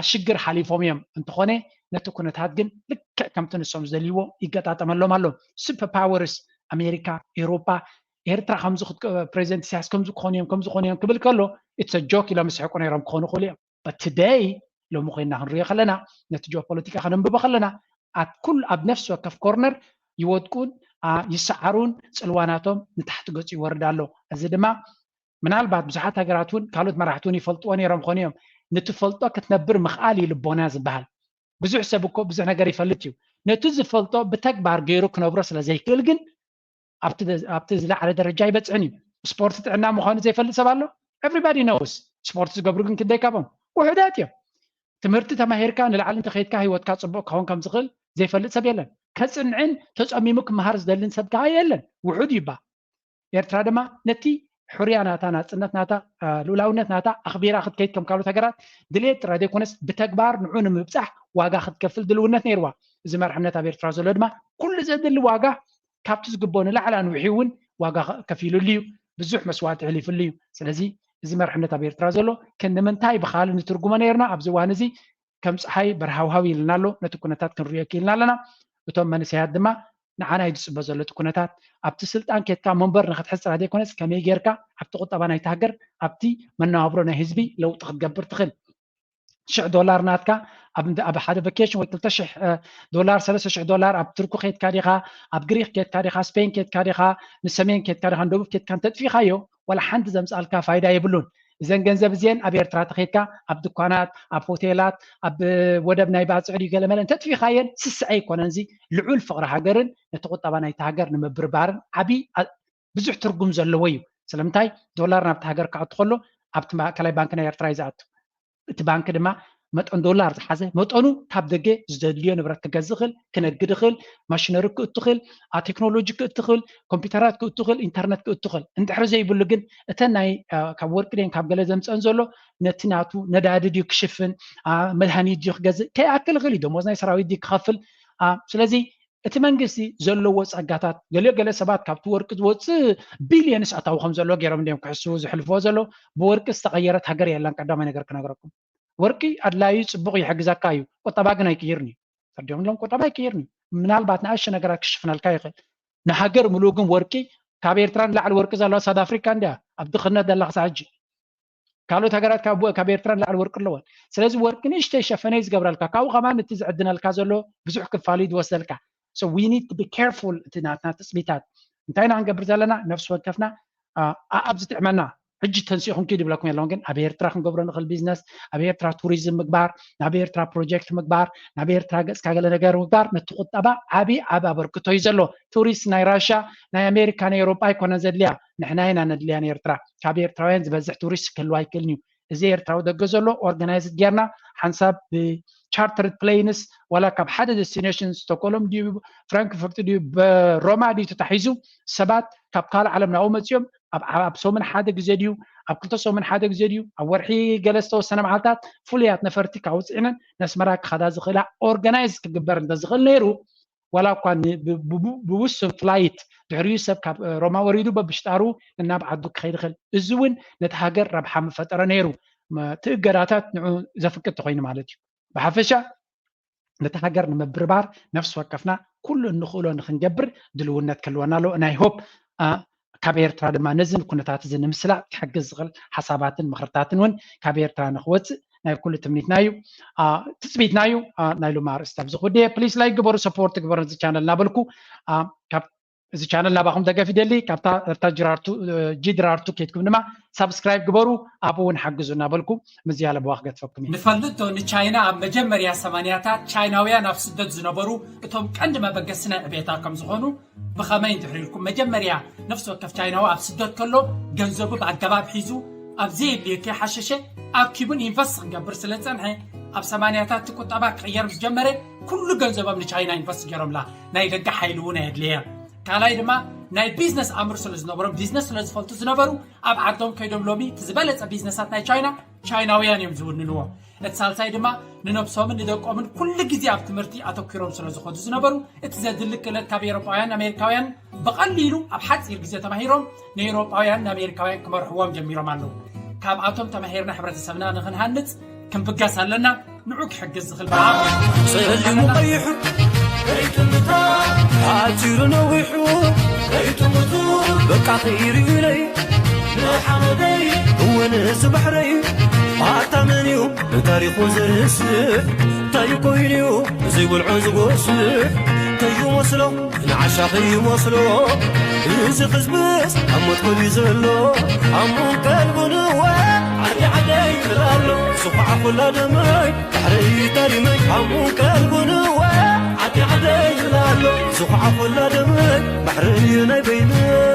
ሽግር ሓሊፎም እዮም። እንተኾነ ነቲ ኩነታት ግን ልክዕ ከምቲ ንሶም ዝደልይዎ ይገጣጠመሎም ኣሎ። ሱፐር ፓወርስ ኣሜሪካ፣ ኤውሮጳ፣ ኤርትራ ከምዚ ፕሬዚደንት ኢሳያስ ከምዚ ክኾኑ እዮም ከምዚ ክኾኑ እዮም ክብል ከሎ ኢትስ ጆክ ኢሎም ይስሕቁ ነይሮም ክኾኑ ይኽእሉ እዮም። በት ቱደይ ሎሚ ኮይና ክንሪኦ ከለና ነቲ ጂኦፖለቲካ ከነንብቦ ከለና ኣብ ኩል ኣብ ነፍሲ ወከፍ ኮርነር ይወድቁን ይሰዓሩን ፅልዋናቶም ንታሕቲ ገፁ ይወርድ ኣሎ። እዚ ድማ ምናልባት ብዙሓት ሃገራት እውን ካልኦት መራሕቲ እውን ይፈልጥዎ ነይሮም ኾኑ እዮም። ንትፈልጦ ክትነብር ምኽኣል እዩ ልቦና ዝበሃል። ብዙሕ ሰብ እኮ ብዙሕ ነገር ይፈልጥ እዩ። ነቲ ዝፈልጦ ብተግባር ገይሩ ክነብሮ ስለ ዘይክእል ግን ኣብቲ ዝለዓለ ደረጃ ይበፅሕን እዩ። ስፖርት ጥዕና ምዃኑ ዘይፈልጥ ሰብ ኣሎ? ኤቭሪባዲ ነውስ። ስፖርት ዝገብሩ ግን ክንደይ ካብኦም ውሑዳት እዮም። ትምህርቲ ተማሂርካ ንላዕሊ እንተኸይድካ ህይወትካ ፅቡቕ ክኸውን ከም ዝኽእል ዘይፈልጥ ሰብ የለን። ከፅንዕን ተፀሚሙ ክመሃር ዝደልን ሰብ ከዓ የለን፣ ውሑድ እዩ እባ። ኤርትራ ድማ ነቲ ሕርያ ናታ ናፅነት ናታ ልኡላውነት ናታ ኣኽቢራ ክትከይድ ከም ካልኦት ሃገራት ድሌት ጥራይ ዘይኮነስ ብተግባር ንዑ ንምብፃሕ ዋጋ ክትከፍል ድልውነት ነይርዋ። እዚ መርሕነት ኣብ ኤርትራ ዘሎ ድማ ኩሉ ዘድሊ ዋጋ ካብቲ ዝግብኦ ንላዕሊ ኣንዊሑ እውን ዋጋ ከፊሉሉ እዩ። ብዙሕ መስዋእቲ ሕሊፉሉ እዩ። ስለዚ እዚ መርሕነት ኣብ ኤርትራ ዘሎ ክንዲ ምንታይ ብኻልእ ንትርጉሞ ነይርና ኣብዚ እዋን እዚ ከም ፀሓይ በርሃውሃው ኢልና ኣሎ። ነቲ ኩነታት ክንሪኦ ክኢልና ኣለና። እቶም መንእሰያት ድማ ንዓና እዩ ዝፅበ ዘሎ እቲ ኩነታት። ኣብቲ ስልጣን ኬድካ መንበር ንክትሕዝ ጥራይ ዘይኮነስ ከመይ ጌርካ ኣብቲ ቁጠባ ናይቲ ሃገር ኣብቲ መነባብሮ ናይ ህዝቢ ለውጢ ክትገብር ትኽእል። ሽሕ ዶላር ናትካ ኣብ ሓደ ቨኬሽን ወይ ክልተ ሽሕ ዶላር ሰለስተ ሽሕ ዶላር ኣብ ቱርኪ ኬድካ ዲኻ ኣብ ግሪክ ኬድካ ዲኻ ስፔን ኬድካ ዲኻ ንሰሜን ኬድካ ዲኻ ንደቡብ ኬድካ እንተጥፊኻዮ ዋላ ሓንቲ ዘምፃልካ ፋይዳ የብሉን። እዘን ገንዘብ እዚአን ኣብ ኤርትራ ተኸይድካ ኣብ ድኳናት ኣብ ሆቴላት ኣብ ወደብ ናይ ባፅዕ ድዩ ገለመለ እንተጥፊኻየን ስስዐ ኣይኮነን። እዚ ልዑል ፍቕሪ ሃገርን ነቲ ቁጠባ ናይቲ ሃገር ንምብርባርን ዓብዪ ብዙሕ ትርጉም ዘለዎ እዩ። ስለምንታይ ዶላር ናብቲ ሃገር ክኣቱ ከሎ ኣብቲ ማእከላይ ባንክ ናይ ኤርትራ እዩ ዝኣቱ። እቲ ባንክ ድማ መጠን ዶላር ዝሓዘ መጠኑ ካብ ደገ ዝደልዮ ንብረት ክገዝእ ይኽእል፣ ክነግድ ይኽእል፣ ማሽነሪ ክእቱ ይኽእል፣ ቴክኖሎጂ ክእቱ ይኽእል፣ ኮምፒውተራት ክእቱ ይኽእል፣ ኢንተርነት ክእቱ ይኽእል። እንድሕሪ ዘይብሉ ግን እተን ናይ ካብ ወርቂ ድየን ካብ ገለ ዘምፀን ዘሎ ነቲ ናቱ ነዳዲ ድዩ ክሽፍን፣ መድሃኒት ድዩ ክገዝእ ከይኣክል ይኽእል እዩ። ደሞዝ ናይ ሰራዊት ድዩ ክኸፍል? ስለዚ እቲ መንግስቲ ዘለዎ ፀጋታት ገለ ገለ ሰባት ካብቲ ወርቂ ዝወፅእ ቢልዮንስ ኣታዊ ከም ዘሎ ገይሮም እንዲዮም ክሕስቡ ዝሕልፍዎ ዘሎ። ብወርቂ ዝተቐየረት ሃገር የላን። ቀዳማይ ነገር ክነግረኩም፣ ወርቂ ኣድላዩ ፅቡቕ ይሕግዘካ እዩ፣ ቁጠባ ግን ኣይቅይርን እዩ። ፈርዲዮም ሎም ቁጠባ ኣይቅይርን እዩ። ምናልባት ንኣሸ ነገራት ክሽፍነልካ ይኽእል። ንሃገር ምሉእ ግን ወርቂ፣ ካብ ኤርትራ ንላዕሊ ወርቂ ዘለዋ ሳውት ኣፍሪካ እንዲያ ኣብ ድኽነት ዘላ ክሳብ ሕጂ። ካልኦት ሃገራት ካብ ኤርትራ ንላዕሊ ወርቂ ኣለወን። ስለዚ ወርቂ ንእሽተይ ሸፈነ ዝገብረልካ፣ ካብኡ ከማን እቲ ዝዕድነልካ ዘሎ ብዙሕ ክፋል እዩ ዝወስደልካ። So we need to be careful። እቲ ናትና ትፅቢታት እንታይ ኢና ክንገብር ዘለና? ነፍሲ ወከፍና ኣኣብ ዝጥዕመና ሕጂ ተንሲእኹም ኪዱ ይብለኩም የለውን፣ ግን ኣብ ኤርትራ ክንገብሮ ንኽእል ቢዝነስ፣ ኣብ ኤርትራ ቱሪዝም ምግባር፣ ናብ ኤርትራ ፕሮጀክት ምግባር፣ ናብ ኤርትራ ገፅካ ገለ ነገር ምግባር ነቲ ቁጠባ ዓብዪ ዓብ ኣበርክቶ እዩ ዘሎ። ቱሪስት ናይ ራሻ፣ ናይ ኣሜሪካ፣ ናይ ኤውሮጳ ኣይኮነን ዘድልያ፣ ንሕና ኢና ነድልያ ንኤርትራ። ካብ ኤርትራውያን ዝበዝሕ ቱሪስት ክህልዋ ኣይክእልን እዩ። እዚ ኤርትራዊ ደገ ዘሎ ኦርጋናይዝድ ጌርና ሓንሳብ ብቻርተርድ ፕሌንስ ዋላ ካብ ሓደ ዴስቲኔሽን ስቶኮሎም ድዩ ፍራንክፈርት ድዩ ብሮማ ድዩ ተታሒዙ ሰባት ካብ ካልእ ዓለም ናብኡ መፅኦም ኣብ ሰሙን ሓደ ግዜ ድዩ ኣብ ክልተ ሰሙን ሓደ ግዜ ድዩ ኣብ ወርሒ ገለ ዝተወሰነ መዓልታት ፍሉያት ነፈርቲ ካውፅዕነን ነስመራ ክኸዳ ዝኽእላ ኦርጋናይዝ ክግበር እንተዝኽእል ነይሩ ዋላ እኳ ብውሱን ፍላይት ድሕሪኡ ሰብ ካብ ሮማ ወሪዱ በብሽጣሩ እናብ ዓዱ ክኸይድ ይኽእል። እዚ እውን ነቲ ሃገር ረብሓ ምፈጠረ ነይሩ። እቲ እገዳታት ንዑ ዘፍቅድ ተኮይኑ ማለት እዩ። ብሓፈሻ ነቲ ሃገር ንምብርባር ነፍሲ ወከፍና ኩሉ እንኽእሎ ንክንገብር ድልውነት ክህልወና ኣለዎ። ናይ ሆፕ ካብ ኤርትራ ድማ ነዚ ኩነታት እዚ ንምስላጥ ክሕግዝ ዝኽእል ሓሳባትን ምኽርታትን እውን ካብ ኤርትራ ንክወፅእ ናይ ኩሉ ትምኒትና እዩ፣ ትፅቢትና እዩ። ናይ ሎም ኣርእስቲ ኣብዚ ክውድየ። ፕሊስ ላይክ ግበሩ፣ ሰፖርት ግበሩ ነዚ ቻነል እናበልኩ ካብ እዚ ቻነል ናባኹም ደገፍ ይደሊ። ካብታ እታ ጅራርቱ ጂ ድራርቱ ኬድኩም ድማ ሳብስክራይብ ግበሩ፣ ኣብኡ እውን ሓግዙ እናበልኩ ምዝያለ ብዋ ክገድፈኩም እዩ። ንፈልጦ ንቻይና ኣብ መጀመርያ ሰማንያታት ቻይናውያን ኣብ ስደት ዝነበሩ እቶም ቀንዲ መበገሲ ናይ ዕቤታ ከም ዝኾኑ ብኸመይ እንድሕር ኢልኩም መጀመርያ ነፍሲ ወከፍ ቻይናዊ ኣብ ስደት ከሎ ገንዘቡ ብኣገባብ ሒዙ ኣብ ዘየድልዮ ከይሓሸሸ ኣኪቡን ኢንቨስት ክገብር ስለ ዝጸንሐ ኣብ ሰማንያታት እቲ ቁጠባ ክቕየር ምስ ጀመረ ኩሉ ገንዘቦም ንቻይና ኢንቨስት ገይሮምላ። ናይ ደገ ሓይሊ እውን ኣየድለየ። ካልኣይ ድማ ናይ ቢዝነስ ኣምር ስለ ዝነበሮም ቢዝነስ ስለ ዝፈልጡ ዝነበሩ ኣብ ዓዶም ከይዶም ሎሚ እቲ ዝበለጸ ቢዝነሳት ናይ ቻይና ቻይናውያን እዮም ዝውንንዎ። እቲ ሳልሳይ ድማ ንነብሶምን ንደቆምን ኩሉ ግዜ ኣብ ትምህርቲ ኣተኪሮም ስለ ዝኾዱ ዝነበሩ እቲ ዘድሊ ክእለት ካብ ኤሮጳውያን ኣሜሪካውያን ብቐሊሉ ኣብ ሓፂር ግዜ ተማሂሮም ንኤሮጳውያን ንኣሜሪካውያን ክመርሕዎም ጀሚሮም ኣለዉ። ካብኣቶም ተማሂርና ሕብረተሰብና ንኽንሃንፅ ክንብገስ ኣለና። ንዑ ክሕግዝ ዝኽእል ብዓቕሚ ጸሊሙ ቀይሑ ከይጥምታ ሓጺሩ ነዊሑ ከይጥምቱ በቃ ኸይርዩለይ ንሓመደይ እውን እዚ ባሕረይ ኣታ መን እዩ ንታሪኹ ዘርስዕ እንታይ ኮይኑ እዩ ዘይብልዑ ዝጎስዕ ከይመስሎ ንዓሻ ከይመስሎ እዚ ህዝብስ ኣብ ሞት ከልዩ ዘሎ ኣሙን ቀልቡ ንወ ዓዲ ዓደይ ይብል ኣሎ ዝኹዓ ኩላ ደመይ ባሕረይ ታሪመይ ኣሙን ቀልቡ ንወ ዓዲ ዓደይ ይብል ኣሎ ዝኹዓ ኩላ ደመይ ባሕረይ ናይ በይነይ